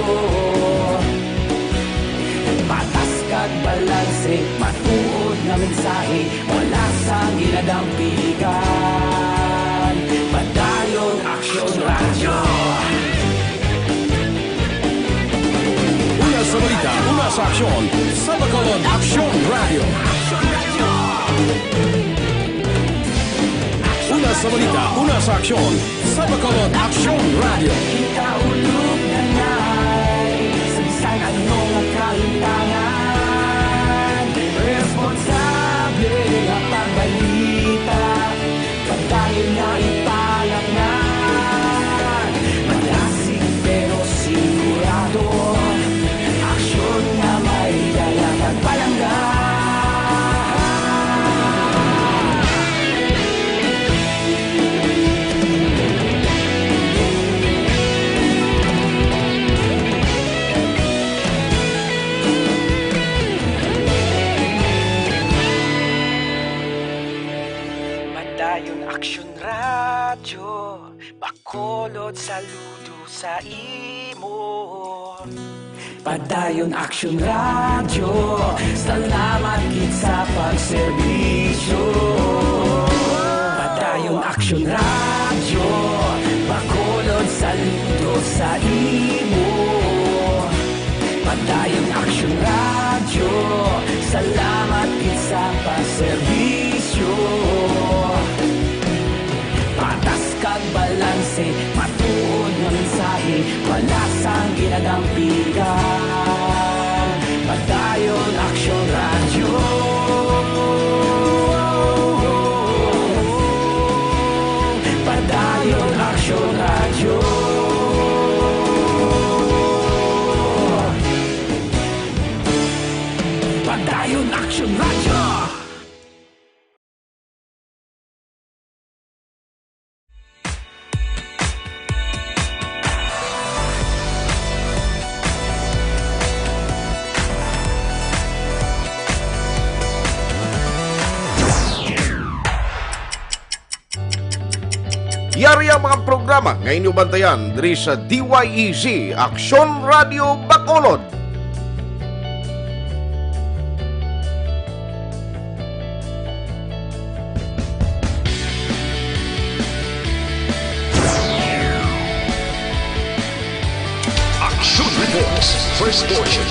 Patas kag balanse, matuod nga mensahe, wala sang ginadampigan. Padayon Aksyon Radyo. Una sa balita, una sa aksyon, sa Bacolod Aksyon Radyo. Una sa balita, una sa aksyon, sa Bacolod Aksyon Radyo. Kita ulog na ngay, sa bisan ano nga kahintangan, responsable nga pagbalita. Padayon na ipalangga, malasig pero sigurado. Aksyon nga may dala kag palangga. Padayon Aksyon Radyo, Bacolod, saludo sa imo. Padayon Aksyon Radyo, salamat gid sa pagserbisyo. Padayon Aksyon Radyo, Bacolod, saludo sa imo. Padayon Aksyon Radyo, salamat gid sa pagserbisyo. Patas kag balanse, matuod nga mensahe, wala sang ginadampigan. Padayon Aksyon Radyo. Padayon Aksyon Radyo. Padayon Aksyon Radyo. Yari ang mga programa nga inyo bantayan diri sa D Y E Z, Aksyon Radio Bacolod. Action Reports, first portion.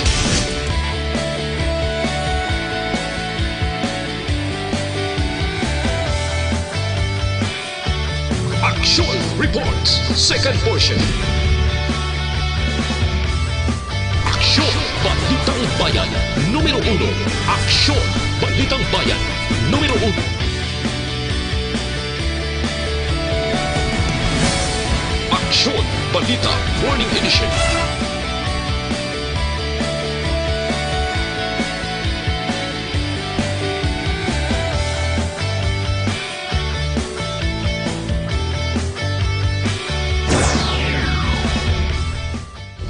Action Reports, second portion. Aksyon, Balitang Bayan, numero uno. Aksyon, Balitang Bayan, numero uno. Aksyon, Balita, Morning Edition.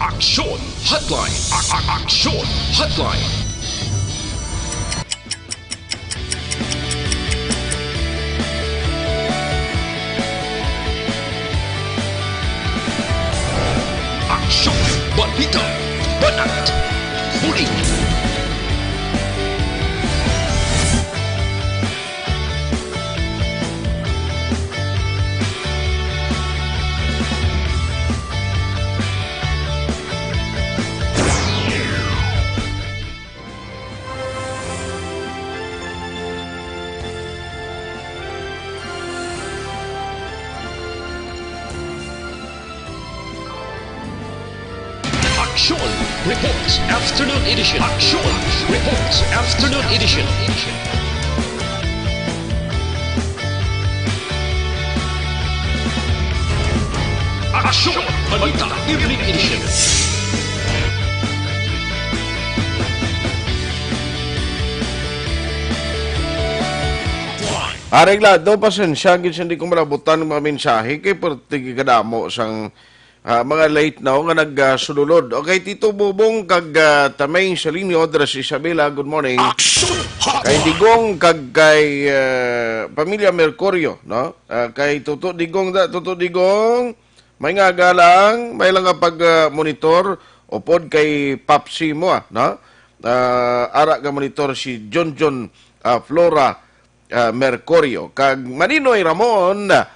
Aksyon Hotline. A- a- Aksyon Hotline. Aksyon, balita, banat, bulig. Action Reports Afternoon Edition. Action Reports Afternoon Edition. Action Balita Evening Edition. Areglado, pasensya gid sa hindi ko malabutan ang mga mensahe kay perti kadamo sang, ah, mga late na nga nagsululod. Okay, Tito Bubong kag, ah, Tamay Salinio, dira sa Isabela, good morning. Action Hotline. Kay Digong kag kay, ah, Pamilya Mercurio, no? Ah, kay Tuto Digong da, Tuto Digong, may nga galang, may lang nga pag, ah, monitor, upod kay Papsi mo, ah, no? Ah, ara nga monitor si John John, ah, Flora, ah, Mercurio, kag Maninoy Ramon, ah,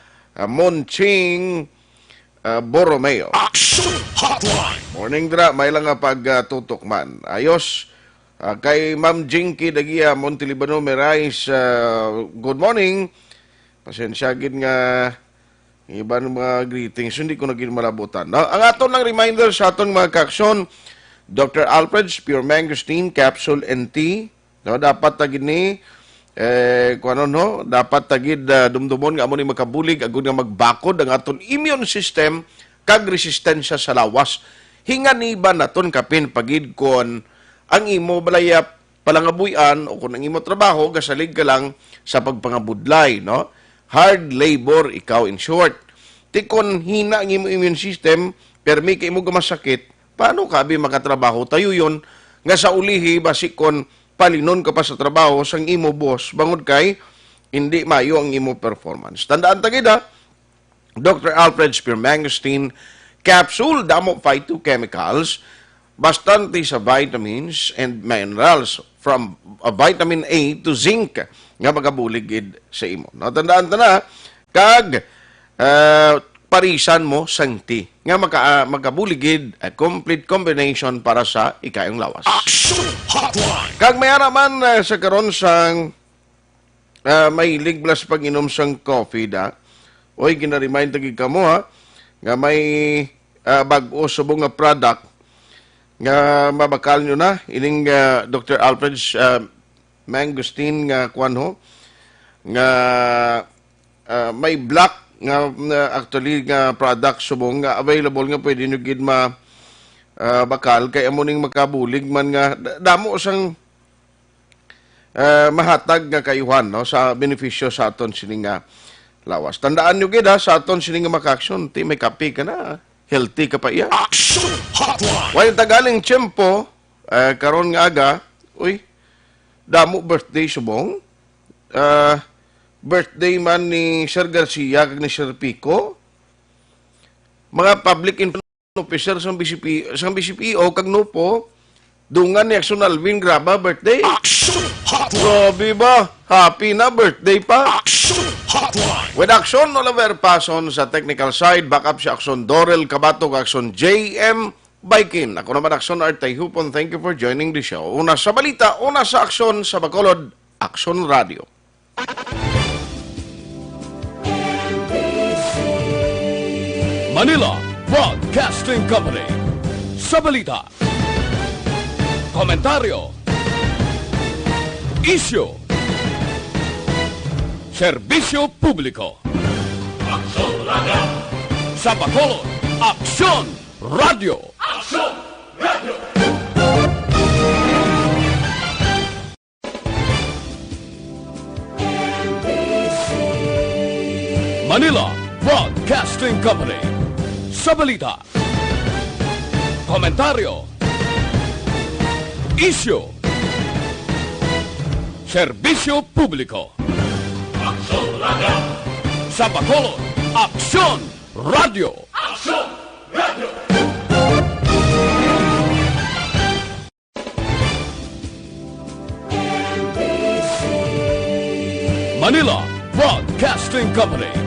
Monching, ah, Borromeo. Action Hotline. Morning dira, may lang nga pagtutok man. Ayos. Ah, kay Ma'am Jinky Dagia Montelibano Merais, ah, good morning. Pasensya gid nga iban mga greetings, hindi ko na gid malabutan, no? Ang aton lang reminder sa aton mga kaaksyon, Doctor Alfred's Pure Mangosteen Capsule and Tea, no? Dapat ta gid ni, eh, kuno, no? Dapat ta gid, ah, dumdumon nga amo ni makabulig agud nga magbakod ang aton immune system kag resistensya sa lawas. Hinganiban naton kapin pa gid kon ang imo balay, ah, palangabuy-an o kon ang imo trabaho gasalig ka lang sa pagpangabudlay, no? Hard labor ikaw, in short. Ti kon hina ang imo immune system, permi ka imo gamasakit, paano ka abi makatrabaho? Tayuyon nga sa ulihi, basi kon palinon ka pa sa trabaho sang imo boss, bangod kay hindi maayo ang imo performance. Tandaan ta gid, ha, Doctor Alfred Spear Mangosteen Capsule, damo phytochemicals, bastante sa vitamins and minerals, from, uh, vitamin A to zinc, nga magabulig gid sa imo. No, tandaan ta na, kag, uh, parisan mo sang tea nga maka-, magabulig gid, a complete combination para sa ikayong lawas. Action Hotline! Kag may ara man, uh, sa karon sang, uh, mahilig bala sa pag-inom sang coffee, da. Oy, gina-remind ta gid kamo, ha, nga may, uh, bag-o subong nga product nga mabakal nyo na, ining, uh, Doctor Alfred's, uh, Mangosteen nga kuwan ho, nga, uh, may black nga, nga actually nga product subong nga available nga pwede nyo gid ma, uh, bakal kay amo ning makabulig man nga da-, damo sang, uh, mahatag nga kayuhan, no, sa benepisyo sa aton sini nga lawas. Tandaan nyo gid, ha, sa aton sini nga maka-action, ti may kape ka na, healthy ka pa iya. Action Hotline! While tagaling tiyempo, uh, karon nga aga, uy, damo birthday subong. Uh, birthday man ni Sir Garcia kag ni Sir Pico. Mga public info officer sang B C P, sang B C P O kag NOPO, dungan ni Action Alvin Graba birthday. Action Hotline! Grabe ba? Happy na birthday pa. Action Hotline! With Action Oliver Pason sa technical side, backup si Action Dorel Kabato kag Action J M Baikin. Ako naman, Action Art Tayhupon. Thank you for joining the show. Una sa balita, una sa aksyon sa Bacolod, Action Radio. Manila Broadcasting Company. Sa balita, komentaryo, isyu, serbisyo publiko. Aksyon Radio. Sa Bacolod, Aksyon Radio. Aksyon Radio. Manila Broadcasting Company. Sa balita, komentaryo, isyu, serbisyo publiko. Aksyon Radio. Sa Bacolod, Aksyon Radio. Aksyon Radio. Manila Broadcasting Company.